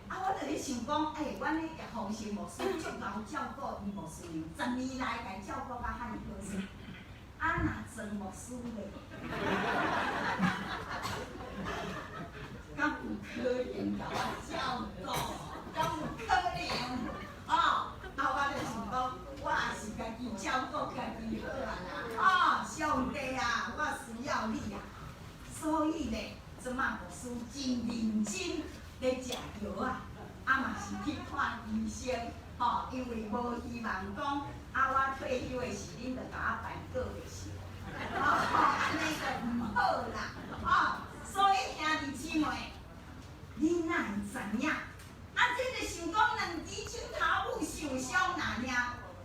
啊，我就咧想講，欸，阮彼葉鳳生牧師足𠢕照顧伊牧師娘，10年來共照顧甲遐爾好勢。啊，若曾牧師咧，敢有可能共我照顧？敢有可能？哦，啊，我就想講，我也是家己照顧家己好啊啦。哦，上帝啊，我需要你啊！所以咧，這馬牧師真認真咧食藥啊，啊嘛是去看醫生，吼，因為無希望講，啊我退休的時，恁就共我辦告別式，吼，按呢就毋好啦，吼，所以兄弟姊妹，你哪會知影？啊，這個想講兩支指頭母受傷爾爾，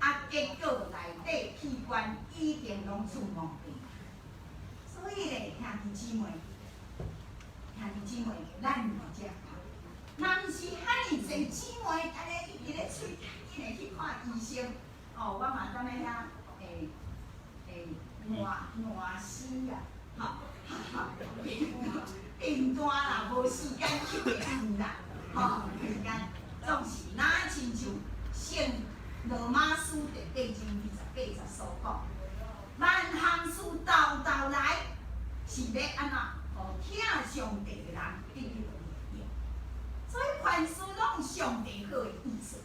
啊，結果內底器官已經攏出毛病。所以咧，兄弟姊妹，兄弟姊妹，咱佇遮，若毋是遐爾濟姊妹，按呢一直咧催，緊來去看醫生。哦，我嘛踮咧遐，會會爛爛死啊！吼，病單啦，無時間去醫院啦，吼，無時間，總是若親像聖羅馬書第八章28節所講，萬項事沓沓來，是欲按怎？予疼上帝的人得著益處。所以凡事攏有上帝好的意思，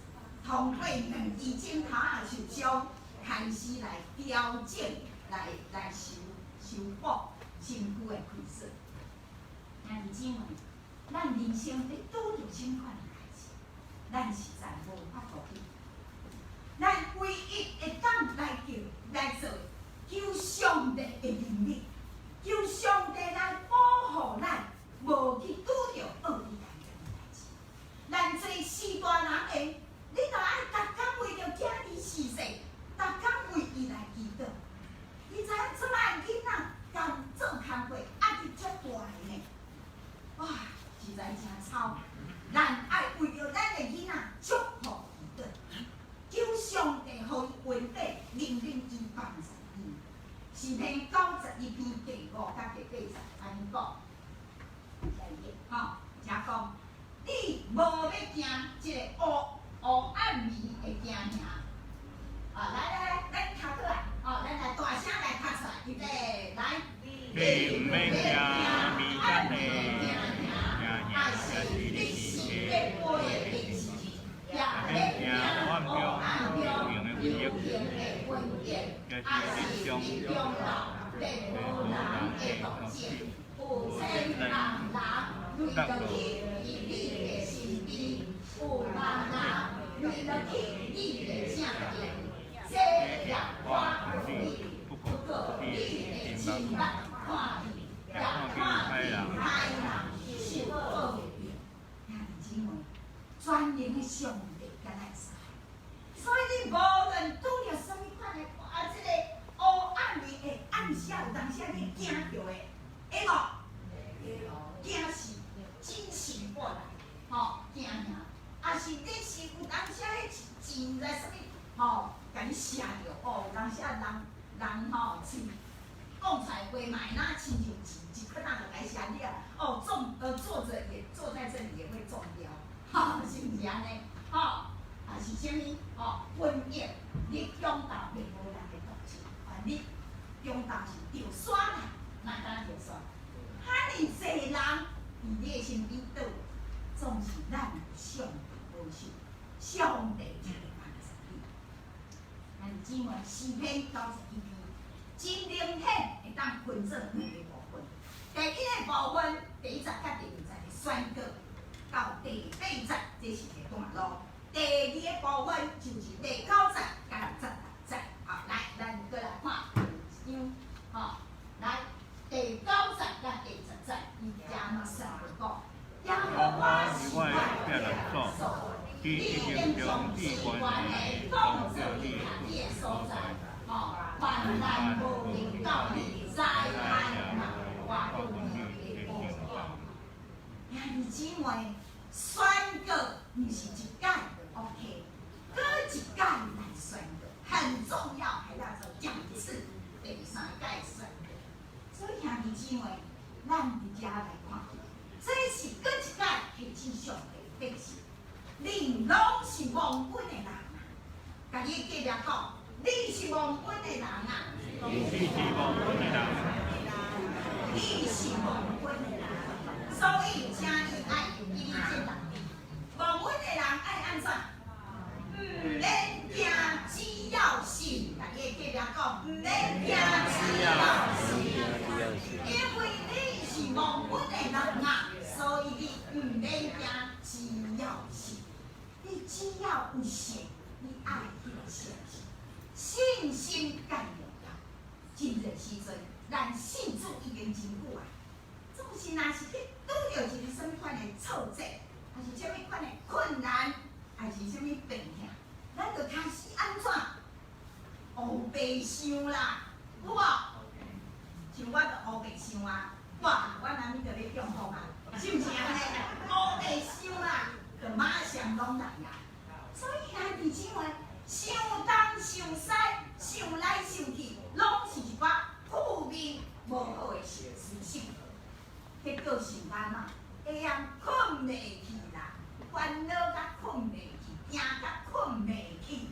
吼。通過兩支指頭仔受傷，開始來調整，來來修修補身軀的虧損。兄弟姊妹，咱人生咧拄著啥物款的代誌，咱實在無法度去。咱唯一會當來求來做，求上帝的能力，求上帝來保護咱，無去拄著惡意嚴重的代誌。咱做序大人的，你著愛逐工為著囝兒辞世，逐工為伊來祈禱。你知影這擺囡仔共做工課壓力遮大的呢？哇，實在誠操！咱愛為著咱的囡仔祝福祈禱，求上帝予伊恩典，憐憫伊幫助伊。詩篇91篇第5佮第8節按呢講，吼，遮講，你無欲驚這个黑黑暗暝的驚嚇。啊，來來來，咱讀過來，哦，咱來大聲來讀出來，預備，來。你毋免驚暝間的驚嚇，抑是日時的飛的箭，也免驚黑暗中流行的瘟疫，抑是日中晝滅無人的毒箭，有千萬人墜落去佇你的身邊，有萬人墜落去你的正邊，這也看無你，不過你的親目看見，也看見歹人受報應。兄弟姊妹，全能的上帝佮咱相在，所以你無論拄著啥物款的啊，這个黑暗暝的暗時有當時你會驚著的，會無？驚死，驚醒過來，吼，驚嚇，啊是你是有當時彼箭來啥物，吼，共你射著，哦，有當時人人吼喙講出來話嘛會若親像箭，一刻仔就共射你啊，哦，中坐著也坐在這裡也會中標，吼，是毋是按呢？吼，啊是啥物？吼，瘟疫，你中晝滅無人的毒箭，啊，你中晝是著沙啦，哪敢著沙？遐爾濟人佇你的身邊倒，總是咱有上帝保守，上帝就會幫助你。咱姊妹詩篇91篇，真明顯會當分做兩个部分。第一个部分，第1節佮第2節的宣告，到第8節，這是一個段落。第二个部分就是第9節佮16節。好，來，咱閣來看第一章，吼，來第9節佮第10節，伊遮嘛算講，耶和華是我的避難所，伊一定將至懸的當做你的所在，吼，患難無能到你，災難嘛活過你的保護。兄弟姊妹，宣告毋是一擺 OK，閣一擺來宣告很重要，還要做兩次，第三擺宣告。所以兄弟姊妹，咱佇遮來看，這是閣一擺提醒上帝百姓，恁攏是蒙恩的人啊！共你隔壁講，你是蒙恩的人啊！你是蒙恩的人，你是蒙恩的人，所以請你愛會記你這道理。蒙恩的人愛按怎？毋免驚，只要信。共你隔壁講，毋免驚，只要信。因為你是蒙恩的人啊，所以你毋免驚，只要信。你只要有信，你愛彼個相信，信心蓋重要。真濟時陣，咱信主已經真久啊，總是若是去拄著一个啥物款的挫折，還是啥物款的困難，還是啥物病痛，咱就開始按怎？烏白想啦，有無？像我就烏白想啊，哇，我哪物就咧中風啊，是毋是按呢？烏白想啦，就馬上攏來啊。所以兄弟姊妹，想東想西，想來想去，攏是一寡負面無好的思想。結果想按怎？會曉睏袂去啦，煩惱甲睏袂去，驚甲睏袂去。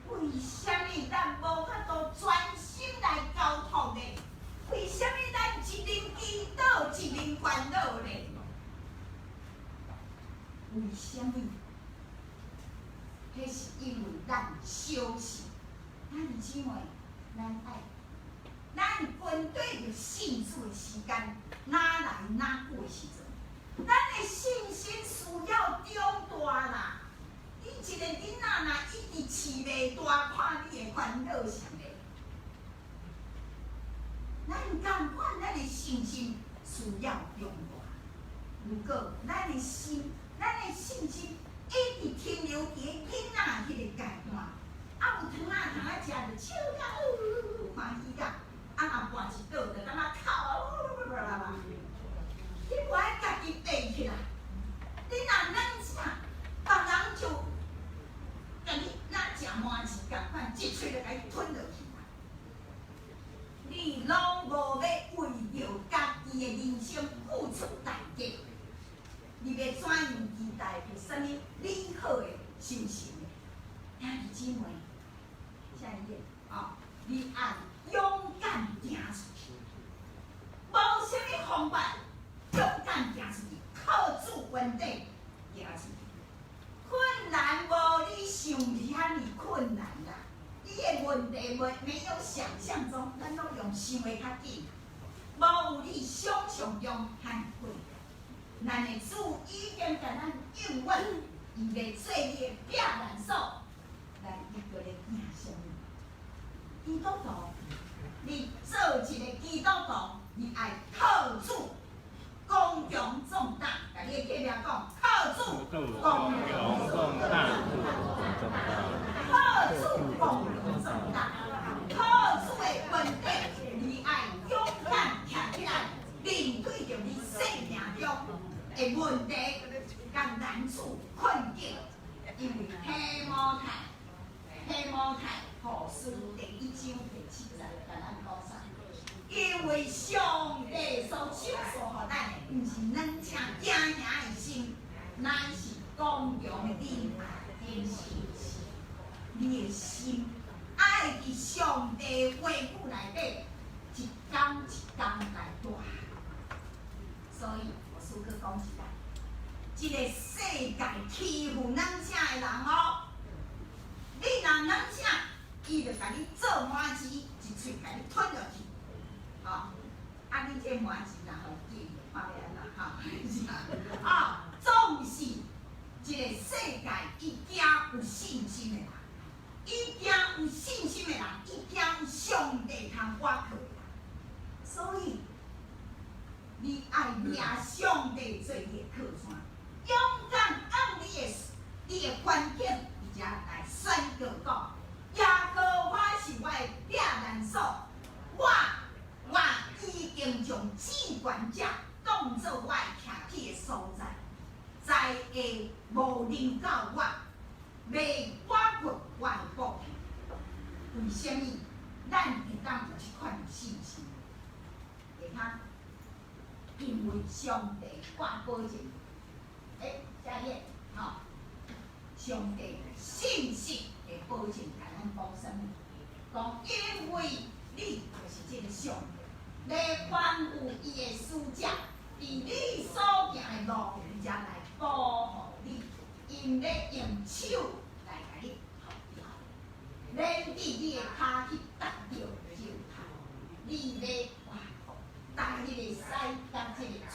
為啥物咱無法度專心來交託呢？為啥物咱一面祈禱一面煩惱呢？為啥物？彼是因為咱相信。咱姊妹，咱愛，咱跟對著信主的時間，哪來哪久的時陣，咱的信心需要長大啦。你一個囡仔若一直飼袂大，看你會煩惱啥物？咱仝款，咱的信心需要長大。如果咱的心、咱的信心一直停留佇个囡仔彼个階段，啊有糖仔通仔食就笑甲歡喜甲，啊若跋一倒就感覺哭啊，你無愛家己爬起來，你若軟食，別人就共你若食麻糍仝款，一喙就共你吞落去啦。你攏無欲為著家己的人生付出代價，你欲怎樣期待有啥物美好的收成？兄弟姊妹，下一頁啊，你愛勇敢行出去，無啥物方法，勇敢行出去，靠主恩典行出去。困難無你想遐爾困難啦，你的問題沒有想象中，咱攏用想的較緊，無有你想象中遐爾困難。咱的主已經共咱應允，伊欲做你的避難所，咱伊閣咧驚啥物？基督徒，你做一個基督徒，你愛靠主，剛強壯膽，共你的隔壁講，靠主，剛強壯膽，靠主剛強壯膽，靠主的恩典，你愛勇敢徛起來，面對著你生命中的問題、佮難處、困境，因為提摩太，提摩太後書第一章第七節，共咱講啥？因為上帝所賞賜予咱的，毋是軟正驚嚇的心，乃是剛強仁愛的信心。你的心愛佇上帝話語內底，一工一工來大。所以，我閣講一擺，這個世界欺負軟正的人哦，你若軟正，伊就共你做麻糍，一喙共你吞落去，吼。啊，你這麻糍若予伊記，看欲按怎吼？是啊，總是這個世界伊驚有信心的人，伊驚有信心的人，伊驚有上帝通倚靠的人，所以你愛掠上帝做你的靠山，勇敢按你的環境，佇遮來宣告講：耶和華是我的避難所，我已經將至懸者當做我的徛起的所在，災禍無臨到我，袂挖掘我的寶血。為啥物咱會當有這款的信心？會通，因為上帝掛保證。欸，下一頁，吼，上帝信實的保證，共咱講啥物？講因為你就是這個上帝，咧吩咐伊的使者，佇你所行的路，才來保護你，𪜶欲用手來共你托牢，免致你的跤去踏著石頭，你欲活踏彼個獅佮這個蛇，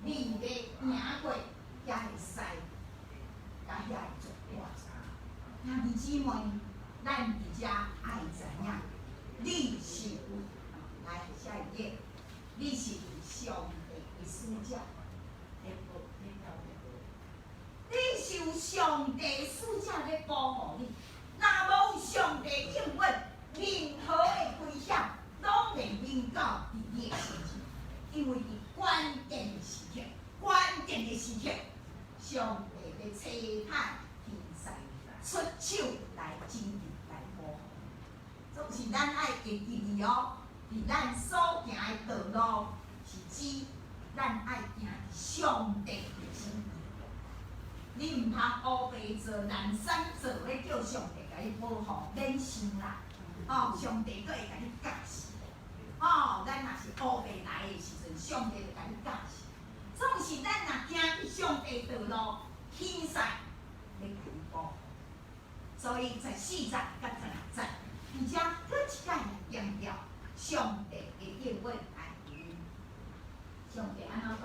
你欲贏過遐个獅佮遐个蛇。兄弟姊妹，咱佇遮愛知影，你是有來下一頁，你是有上帝的使者咧保你是有上帝的使者咧保護你。若無上帝應允，任何的危險攏會臨到佇你的身上，因為佇關鍵的時刻，關鍵的時刻，上帝欲差遣天使出手來拯救、來保護。總是咱愛會記得哦，佇咱所行的道路，是指咱愛行上帝的旨意。你毋通烏白做、懶散做，欲叫上帝共你保護，免想啦。哦，上帝閣會共你教示。哦，咱若是烏白來的時陣，上帝就共你教示。總是咱若行佇上帝道路，天使欲共你保護。所以14節佮16節，而且閣一擺來強調上帝的應允來。上帝按怎講？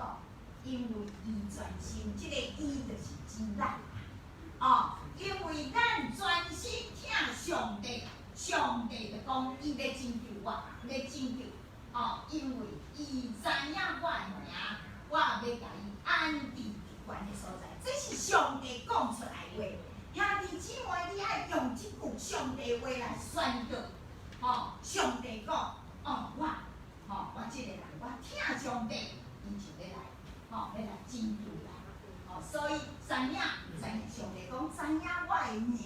因為伊專心，這個伊就是指咱哦。因為咱專心疼上帝，上帝就講伊欲拯救我，欲拯救哦。因為伊知影我的名，我欲共伊安置佇懸的所在。這是上帝講出來話。兄弟姊妹，你愛用這句上帝話來宣告。吼，上帝講，哦，我，吼，我這個人，我疼上帝，伊就欲來，吼，欲來拯救我。吼，所以知影，知影上帝講，知影我的名的，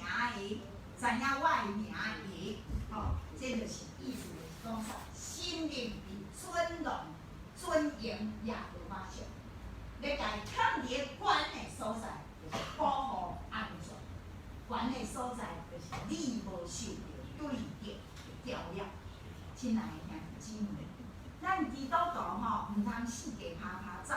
知影我的名的，吼，這就是意思就是講啥？生命佇尊榮、尊榮耶和華上，欲共伊囥佇懸的所在，就是保護安全；懸的所在，就是你無受著對敵的攪擾。親愛的兄弟姊妹，咱基督徒吼，毋通四界趴趴走，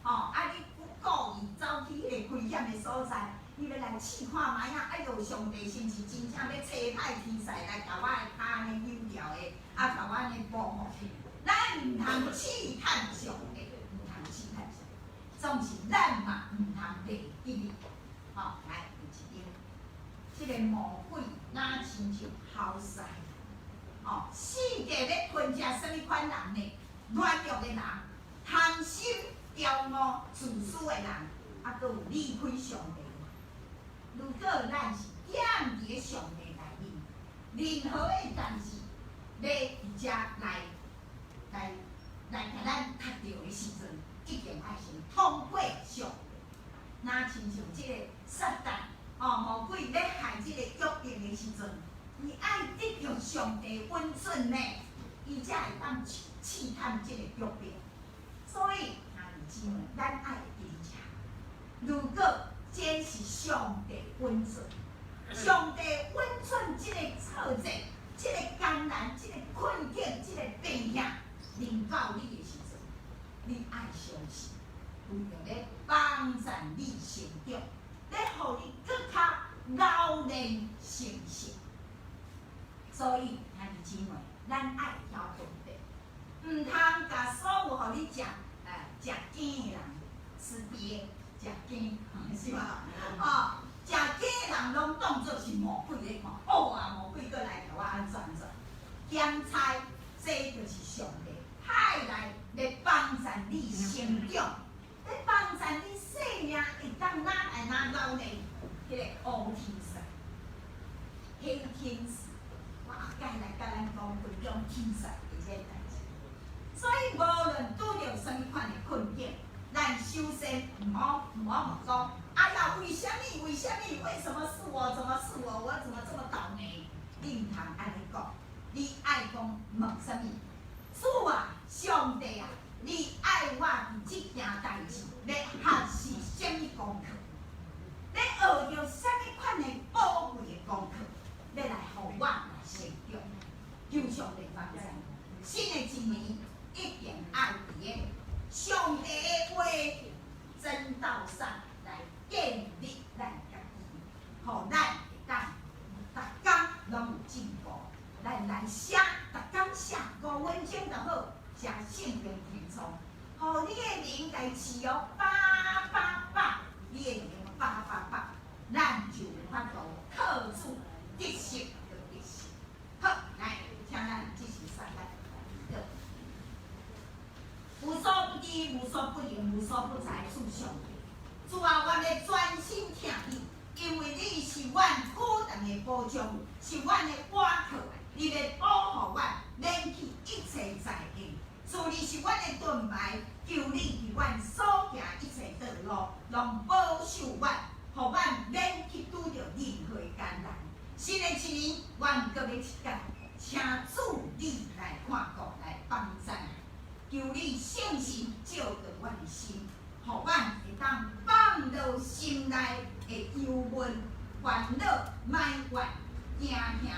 吼啊！你故意走去彼個危險的所在，你欲來試看覓仔？哎喲，上帝是毋是真正欲差派天使來共我的跤按呢扭掉的，啊，共我按呢保護？咱毋通試探上帝，毋通試探上帝，總是咱嘛毋通袂記哩。吼，來第一張，這個魔鬼若親像吼獅，吼，四界欲吞食啥物款人呢？軟弱的人，貪心、驕傲、自私的人，啊，閣有離開上帝。如果咱是踮佇咧上帝內面，任何的代誌欲佇遮來來來共咱踢著的時陣，一定愛先通過上帝。若親像這個撒旦哦，魔鬼欲害這個約伯的時陣，伊愛得著上帝允准呢，伊才會當試試探這個約伯。所以，兄弟姊妹，咱愛會記這。如果這是上帝允准，上帝允准這個挫折、這個艱難、這個困境、這個病痛臨到你的時陣，你愛相信，為著咧幫助你成長，咧予你閣較老練成熟。所以，兄弟姊妹，咱愛曉分辨，毋通共所有予你食，食羹的人吃鱉，食羹，是吧？哦，食羹的人攏當做是魔鬼咧看，哦啊，魔鬼閣來共我按怎按怎？檢查，這就是上帝派來咧幫助你成長，咧幫助你生命會當哪來哪老練，彼個烏天使、黑天使，我後蓋來共咱講分享天使的這個代誌。所以無論拄著啥物款的困境，咱首先毋好問講，哎呀，為啥物？為啥物？為什麼是我？怎麼是我？我怎麼這麼倒霉？你毋通按呢講，你愛講問啥物？主啊，上帝啊，你愛我佇這件代誌欲學習啥物功課？欲學著啥物款的寶貴的功課，欲來予我來成長？求上帝幫助，新的一年一定愛佇个上帝的話真道上來建立咱家己，予咱會當逐工攏有進步。咱來寫，逐工寫5分鐘就好，寫聖經天窗，予你的靈來飼哦，飽飽飽，你的靈飽飽飽，咱就有法度靠主得勝閣得勝。好，來，請咱這是三來祈禱。無所不知、無所不能、無所不在主上帝，主啊，阮欲專心疼你，因為你是阮久長的保障，是阮的倚靠，你欲保護阮免去一切災難。主，你是阮的盾牌，求你佇阮所行一切道路，攏保守阮，予阮免去拄著任何艱難。新的一年，阮閣欲一擺，請主你來看顧，來幫贊。求你聖神照著阮的心，予阮會當放落心內的憂悶、煩惱、埋怨、驚嚇。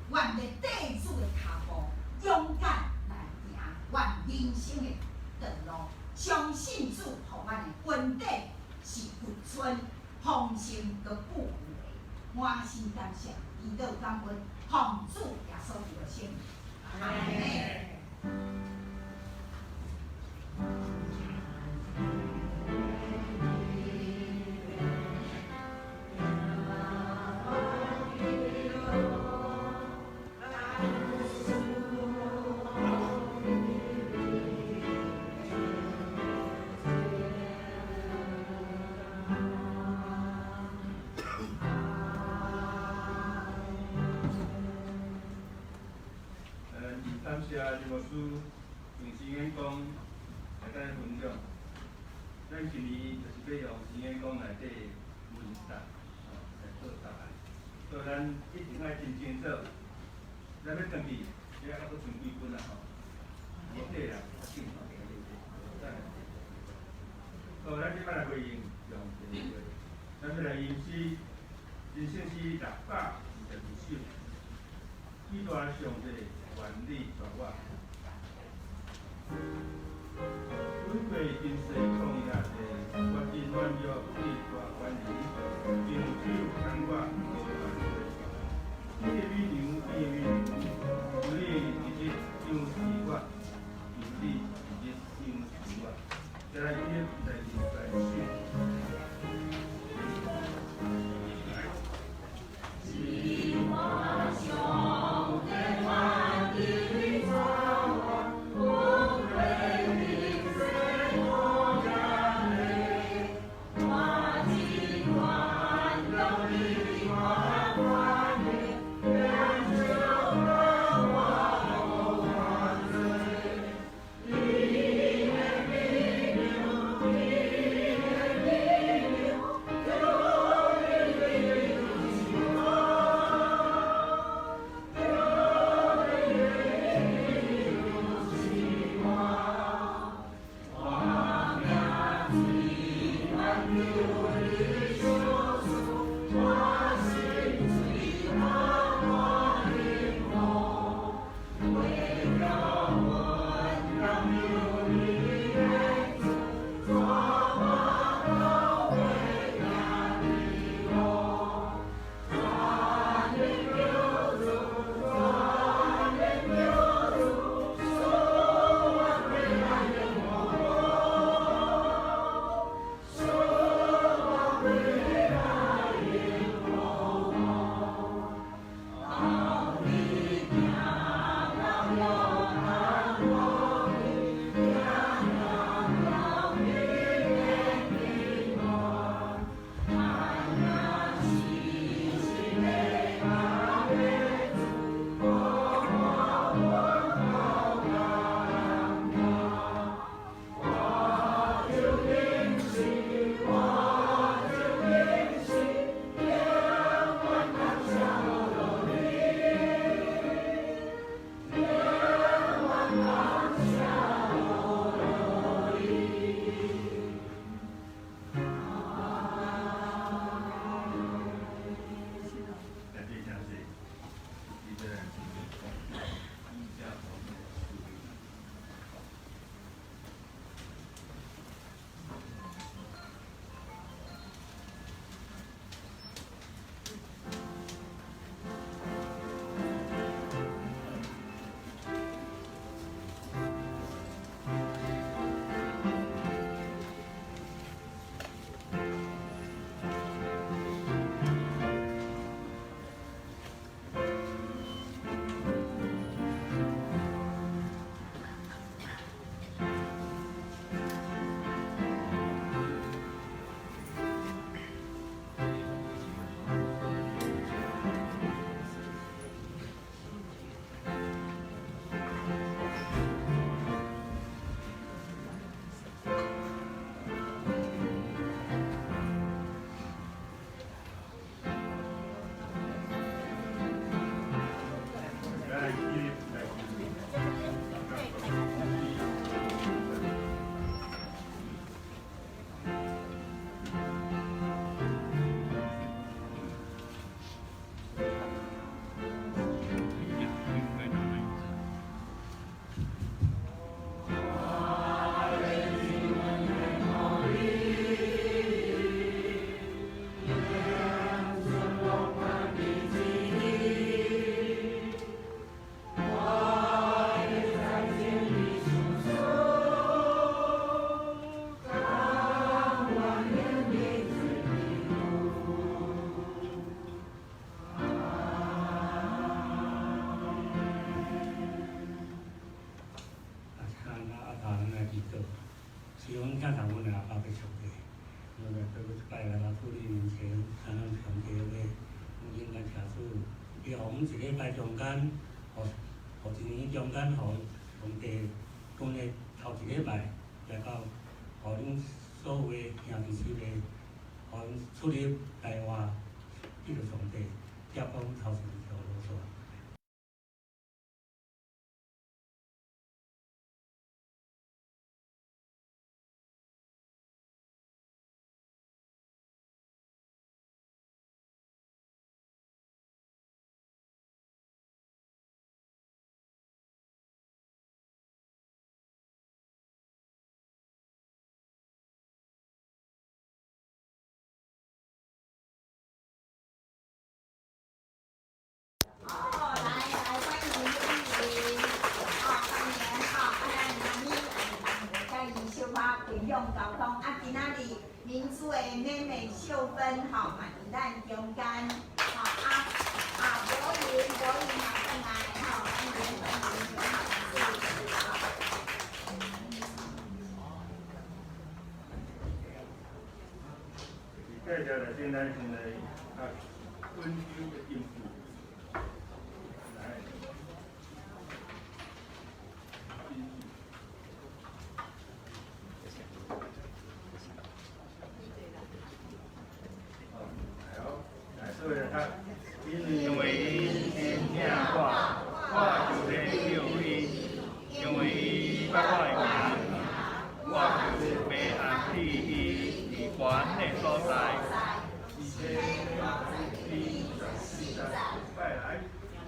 阮欲綴主的跤步，勇敢來行阮人生的道路。相信主予阮的恩典是活春、豐盛閣富有的。滿心感謝，祈禱感恩，奉主耶穌基督聖名。阿們。感謝林牧師用聖言講來佮咱分享。咱今年就是欲用聖言講內底問答，吼來做答案。所以咱一定愛真清楚。咱欲轉去，這猶閣剩幾分啊吼？無底啦，較緊吼，等下。所以咱這擺來回應上帝的話，咱欲來吟詩，人生詩622首，至大上帝願你帶我。阮過今世曠野地，我真軟弱，至大權能，用手牽我無萬歲。你的美娘，你的美娘，求你日日賞賜我，求你日日賞賜我。再來一來二來四。我真講一禮拜中間，予予一年中間，予上帝講咧頭一禮拜來到，予恁所有的兄弟姊妹，予𪜶出入來外，得著上帝，才講頭一條路線。哦，來來，歡迎歡迎，哦，歡迎哦，啊，咱媽咪來佮伊小可分享溝通，啊，今仔日明珠的妹妹秀芬吼，嘛佇咱中間，吼啊啊，博雲博雲嘛轉來，吼，歡迎歡迎，好，接下來先咱先來啊，溫柔的金句。來，金句。好，來，所以他因為伊真疼我，我就欲救伊；因為伊捌我的名，我就欲安置伊佇懸的所在。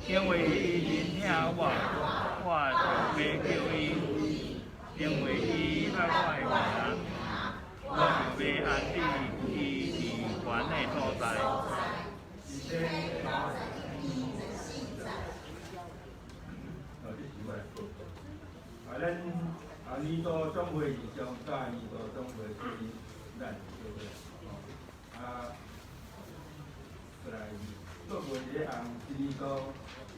因為伊真疼我，我就欲救伊；因為伊捌我的名，我就欲安置伊佇懸的所在。哦，這是我來講。啊，咱啊年度總會是上早年度總會是咱做伙吼。啊，過來做過這項一年度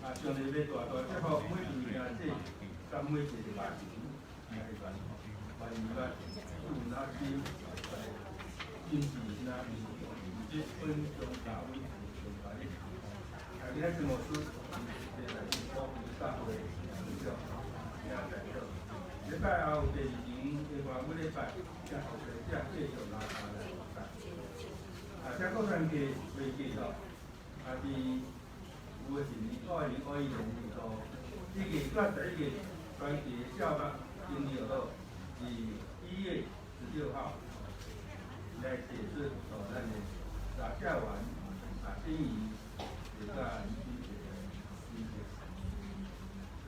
啊，上帝欲大大祝福每一位兄弟，甲每一個家庭，來願意來主那心來真是那這分中教會中教的。啊，今仔日牧師是來自國大會會長，也代表。禮拜後第二場的話，每禮拜才後生才繼續拉下來拜。啊，這國山計會計吼，啊是有的是2021年年度，1月11月全體校長經理好，是1月16號來解釋哦，咱的打教完啊，經營會甲理解。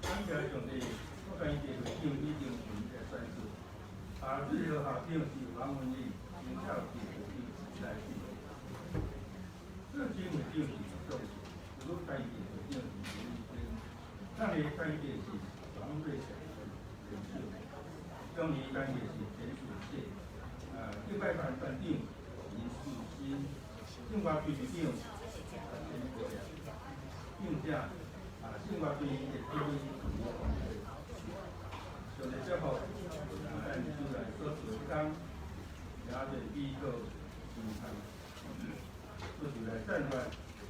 感謝上帝，國山計會長已經有來宣誓，啊，這個校長是王文義，林孝傑會長來進。這金會長是重視，如果單一會長是林立那個單一是王瑞祥領袖，中年單一是陳树謝，啊，敬拜團團長林樹新，聖歌隊隊長陳國良，並且啊，聖歌隊的指揮是王瑞。上帝祝福，啊，咱主來所做的工，也對比較健康。都是來散發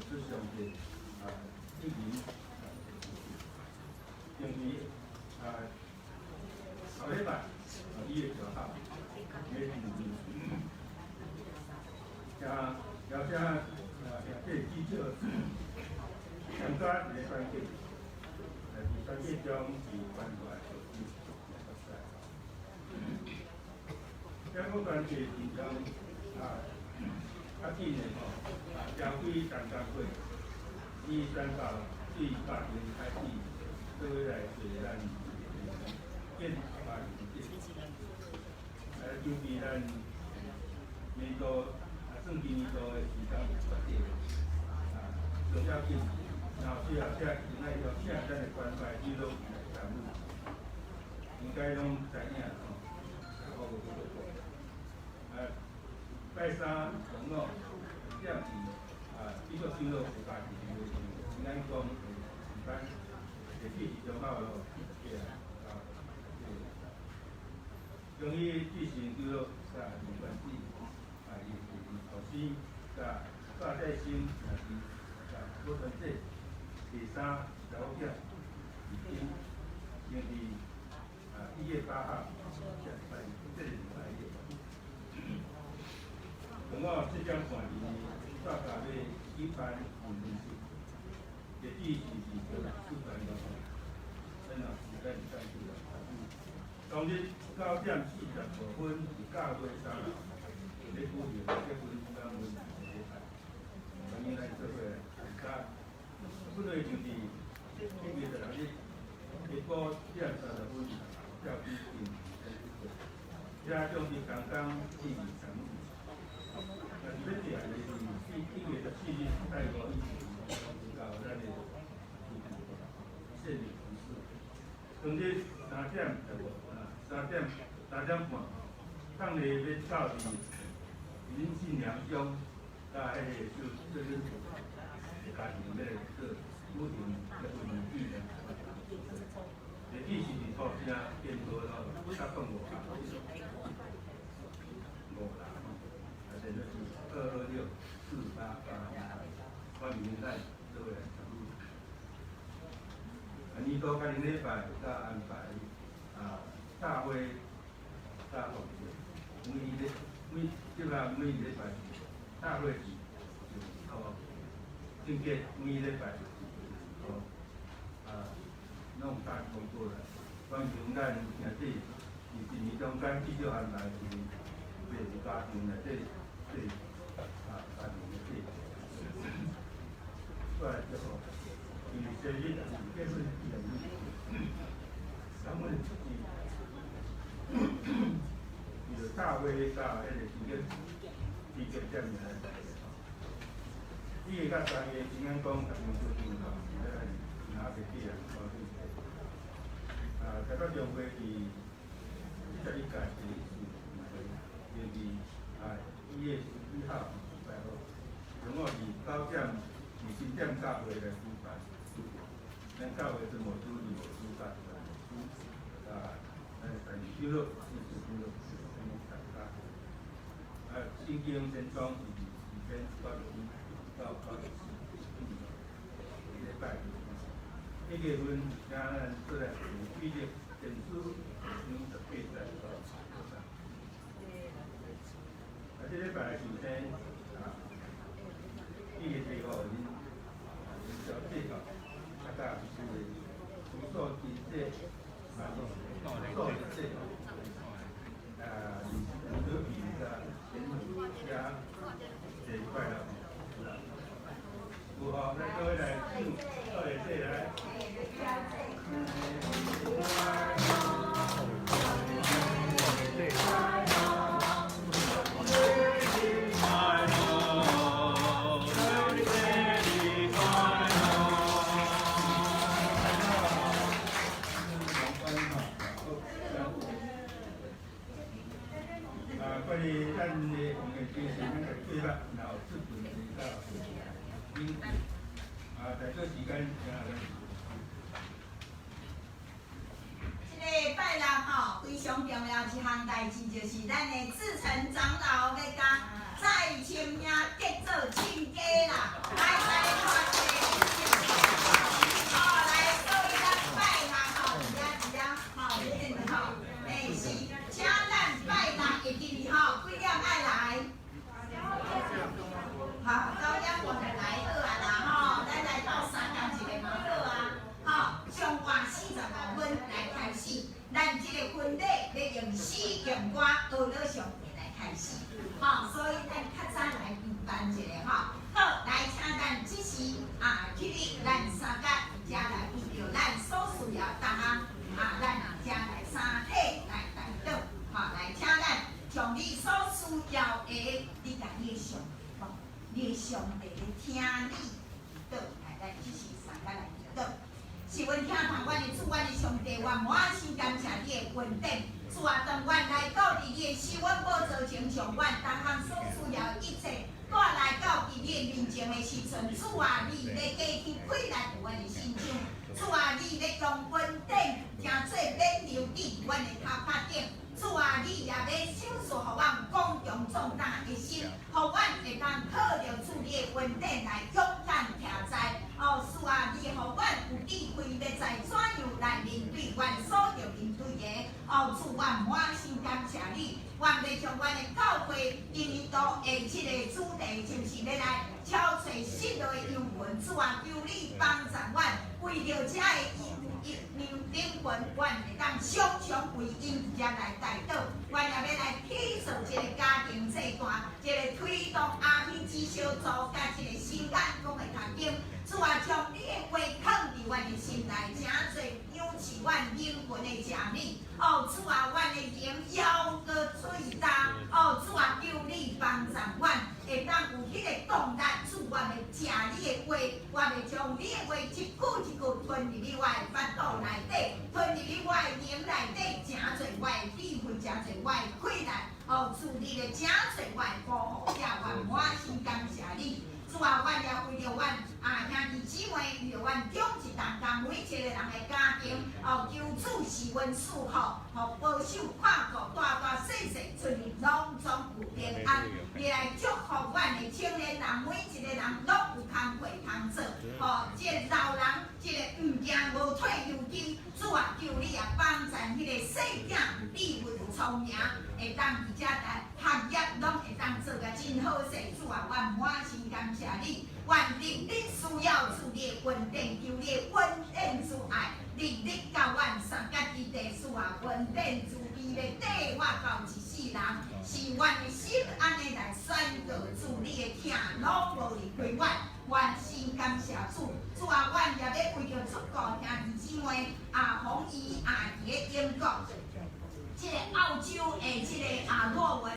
出上帝啊，聖靈，因為啊，後禮拜啊1月9號，月底加邀請啊，兄弟記者參加一個選舉，來佇選舉中是關懷的。這個關係是將啊較緊的吼，啊，召開三三會，以宣告對家庭開始，做來做咱建法來準備咱年度啊，算今年度的時間決定啊，上要緊，然後最後才一定愛邀請咱的關懷長老來參與，應該攏知影吼，我無去做講。啊，拜三、中午點是啊，比較長老有家己的會長，咱講的時間，第四是中午咯，對啊，啊，對。終於進行叫做啥林關子，啊，伊是老師，甲大在生也是甲郭傳世，第三查某囝是今星期1月8號，這禮拜，這個禮拜一。中午7點半伫大甲要舉辦結婚式，地址是佇四川路，咱若時間會使去啦。當日9點45佇教會3樓咧舉行結婚感恩禮拜，歡迎咱做伙來參加。本來就是1月16日下晡7點30分才舉行遮將伫同工至三日。但是欲定的是1月14日拜五以前到咱的獻禮儀式。當日3點15，3點3點半，葬禮欲到佇林信良鄉，佮彼个就這個家庭欲來做舉行結婚儀式。地址是佇土城建和路705號5樓，電話是2264881，歡迎咱做伙來參與。年度家庭禮拜佮安排大會大會，每禮每這個每禮拜大會是正結每禮拜是攏大工過來，歡迎咱兄弟佇一年中間至少安排一個家庭內底對家庭的對。過來之後，因為生日也是結婚紀念日，咱們出去，伊就大會佮彼個時間時間點來。1月佮3月平安宮逐間小組吼，是咱拿袂記啊，台北中會佇41屆第一次會，就是1月11號禮拜五，中午是9點20點教會來舉辦。咱教會是牧師、牧師佮牧師，咱三長老、四長老，參加。聖經先講是2篇91到94，禮拜。1月份，請咱出來記錄電子28載到。這禮拜是先1月25日，小計劃，佮是除數經濟，數經濟，李德比的前加這一塊了，有吼，來各位來唱，各位這來。關於咱的紅的精神，咱來計劃，然後出門到領代表時間，請咱。這個拜六吼，非常重要一項代誌，就是咱的志成長老欲共蔡清兄結做親家啦，來來看一下。哦，來，所以咱拜六吼，佇遐佇遐吼，恁吼，是，請咱拜六會記哩吼，幾點愛來？好，9點半就來好啊啦吼，咱來鬥相共一下嘛好啊，吼，上晚45分來開始，咱這個婚禮欲用詩用歌學了上帝來開始，吼，所以咱較早來預辦一下吼。好，來請咱這時起立，咱三甲遮來為著咱所需要逐項咱遮來三體來代禱，吼，來請咱將你所需要的，你共你的上帝講，你的上帝咧聽你祈禱，來，咱這時三甲來祈禱。是阮疼痛阮的主，阮的上帝，我滿心感謝你的恩典。主啊，當阮來到佇你的施恩寶座前，將阮逐項所需要的一切帶來到佇你的面前的時陣，主啊，你咧加添開來佇阮的心中。主啊，你咧用恩典成做勉勵佇阮的頭殼頂。主啊，你也欲賞賜予阮剛強壯膽的心，予阮會當靠著主你的恩典來勇敢徛在。哦，主啊，你予阮你。阮欲將阮的教會今年度的這个主題，就是欲來敲揣失落的羊群。主啊，求你幫助阮，為著遮的靈魂，阮會當常常為𪜶遮來代禱。阮也欲來起造一个家庭祭壇，一个推動 RPG 小組佮這个新眼光的讀經。主啊，將你的話囥佇阮的心內，誠濟養飼阮靈魂的食物。哦，主啊，阮的靈猶閣喙焦。哦，主啊，求你幫助阮，會當有彼個動力。主，我欲食你的話，我欲將你的話一句一句吞入去我的腹肚內底，吞入去我的靈內底，誠濟我的智慧，誠濟我的氣力。哦，主，你咧誠濟我的保護者，我滿心感謝你。主啊，阮也為著阮啊兄弟姊妹，為著阮長一同工每一个人的家庭，哦，求主賜恩賜福，予保守看顧，大大細細出入攏總有平安。你來祝福阮的青年人，每一个人攏有工課通做，吼，這个老人，這个毋驚無退休金。主啊，求你啊幫贊彼个細囝有智慧有聰明，會當佇遮來學業攏會當做甲真好勢。主啊，阮滿心感謝你，阮日日需要主你的恩典，求你的恩典慈愛，日日佮阮相佮之地，主啊，恩典慈悲欲綴我到一世人，是阮的心按呢來宣告主你的疼攏無離開阮，阮心感謝主。主啊，阮也欲為著出國兄弟姊妹啊，紅姨啊，佇咧英國，這个澳洲的這个啊洛文。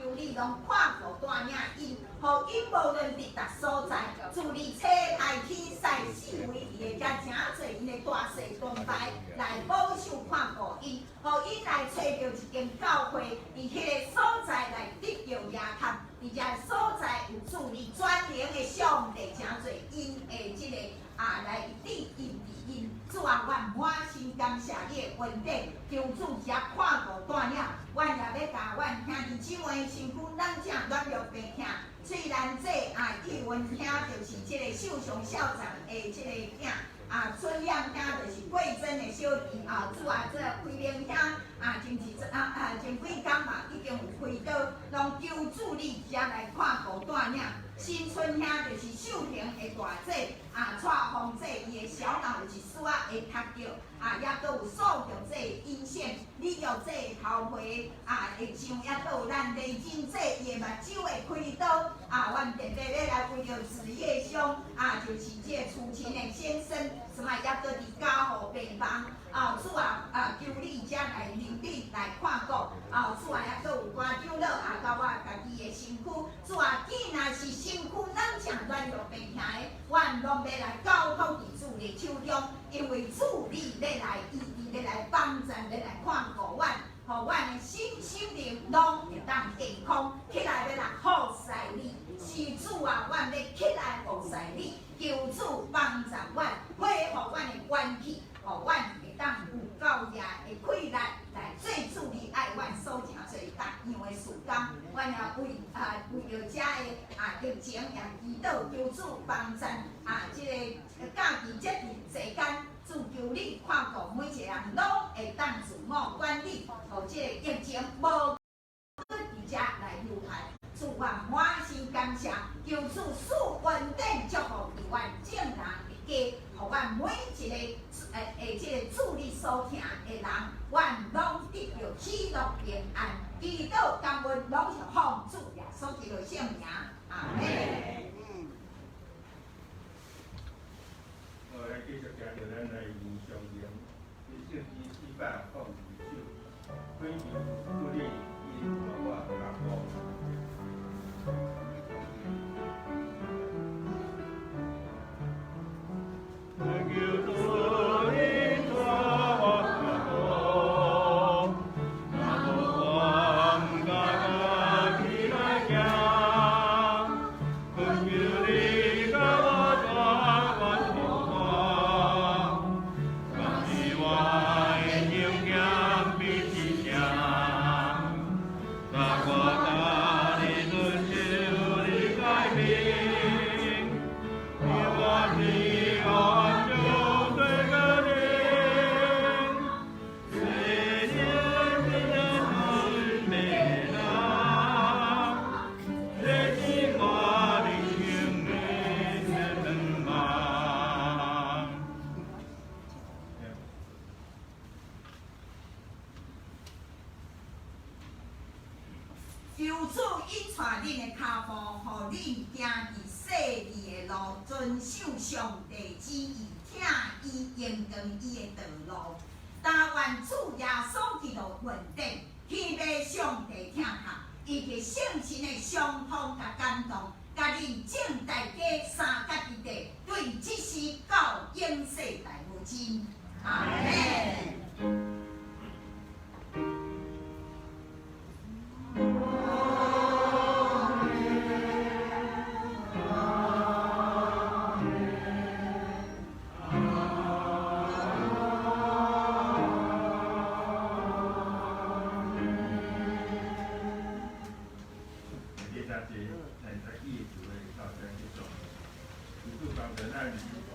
求你攏看顧帶領𪜶，予𪜶無論佇佗所在，自你車來天使四圍佇个遮誠濟𪜶的大細盾牌來保守看顧𪜶，予𪜶來揣著一間教會，佇彼个所在來得著耶塔，佇遮所在有主你全能的上帝誠濟𪜶的這个啊來指引佇𪜶。主啊，阮滿心感謝你的恩典，求主遮看顧帶領，阮也欲共阮兄弟姊妹身軀軟正軟弱病疼，翠蘭姐啊，玉文兄就是這个秀雄校長的這个囝，啊，春亮兄就是桂珍的小弟啊，主啊，這个輝明兄啊，前一啊啊前幾工嘛已經有開刀，攏求主你遮來看顧帶領。新春兄就是秀萍的大姐，啊，蔡鳳姐伊的小腦有一絲仔會踢著，啊，抑閣有素玉姐的陰線，李玉姐的頭皮啊會上，抑閣有咱麗珍姐伊的目睭會開刀，啊，阮特別欲來為著子葉兄，啊，就是這個楚琴的先生，什麼抑閣佇加護病房，啊，主啊，啊，求你遮來憐憫來看顧，啊，主啊，抑閣有關長老啊，佮我家己的身軀，主啊，既若是身軀軟正軟弱病疼的，阮攏欲來交託佇主的手中，因為主你欲來醫治，欲來幫贊，欲來看顧阮，予阮的身心靈攏會當健康，起來欲來服侍你。是主啊，阮欲起來服侍你，求主幫助阮，恢復阮的元氣，予阮會當有夠額的氣力來做主你愛阮所誠濟逐樣的事工。阮也為啊為著遮的啊疫情也祈禱求主幫贊啊，這个假期節日期間，主求你看顧每一個人攏會當自我管理，予這个疫情無閣佇遮來流行。主我滿心感謝，求主賜恩典祝福佇阮眾人的家，予阮每一个的這个主你所疼的人，阮攏得著喜樂平安。祈禱感恩，攏是奉主耶穌基督聖名，阿們。我來繼續行著咱來欣賞經，詩篇402首，恳求主你引導我腳步。求主引導我腳步，若無我毋敢家己來行，步，予恁行佇細膩的路，遵守上帝旨意，疼伊應當伊的道路。但願主耶穌基督恩典，喜樂上帝疼疼，以及聖神的相通佮感動，佮恁眾大家三甲一地，對這時到永世代無盡。阿們。第三節，來台語就會到這結束。主幫助咱。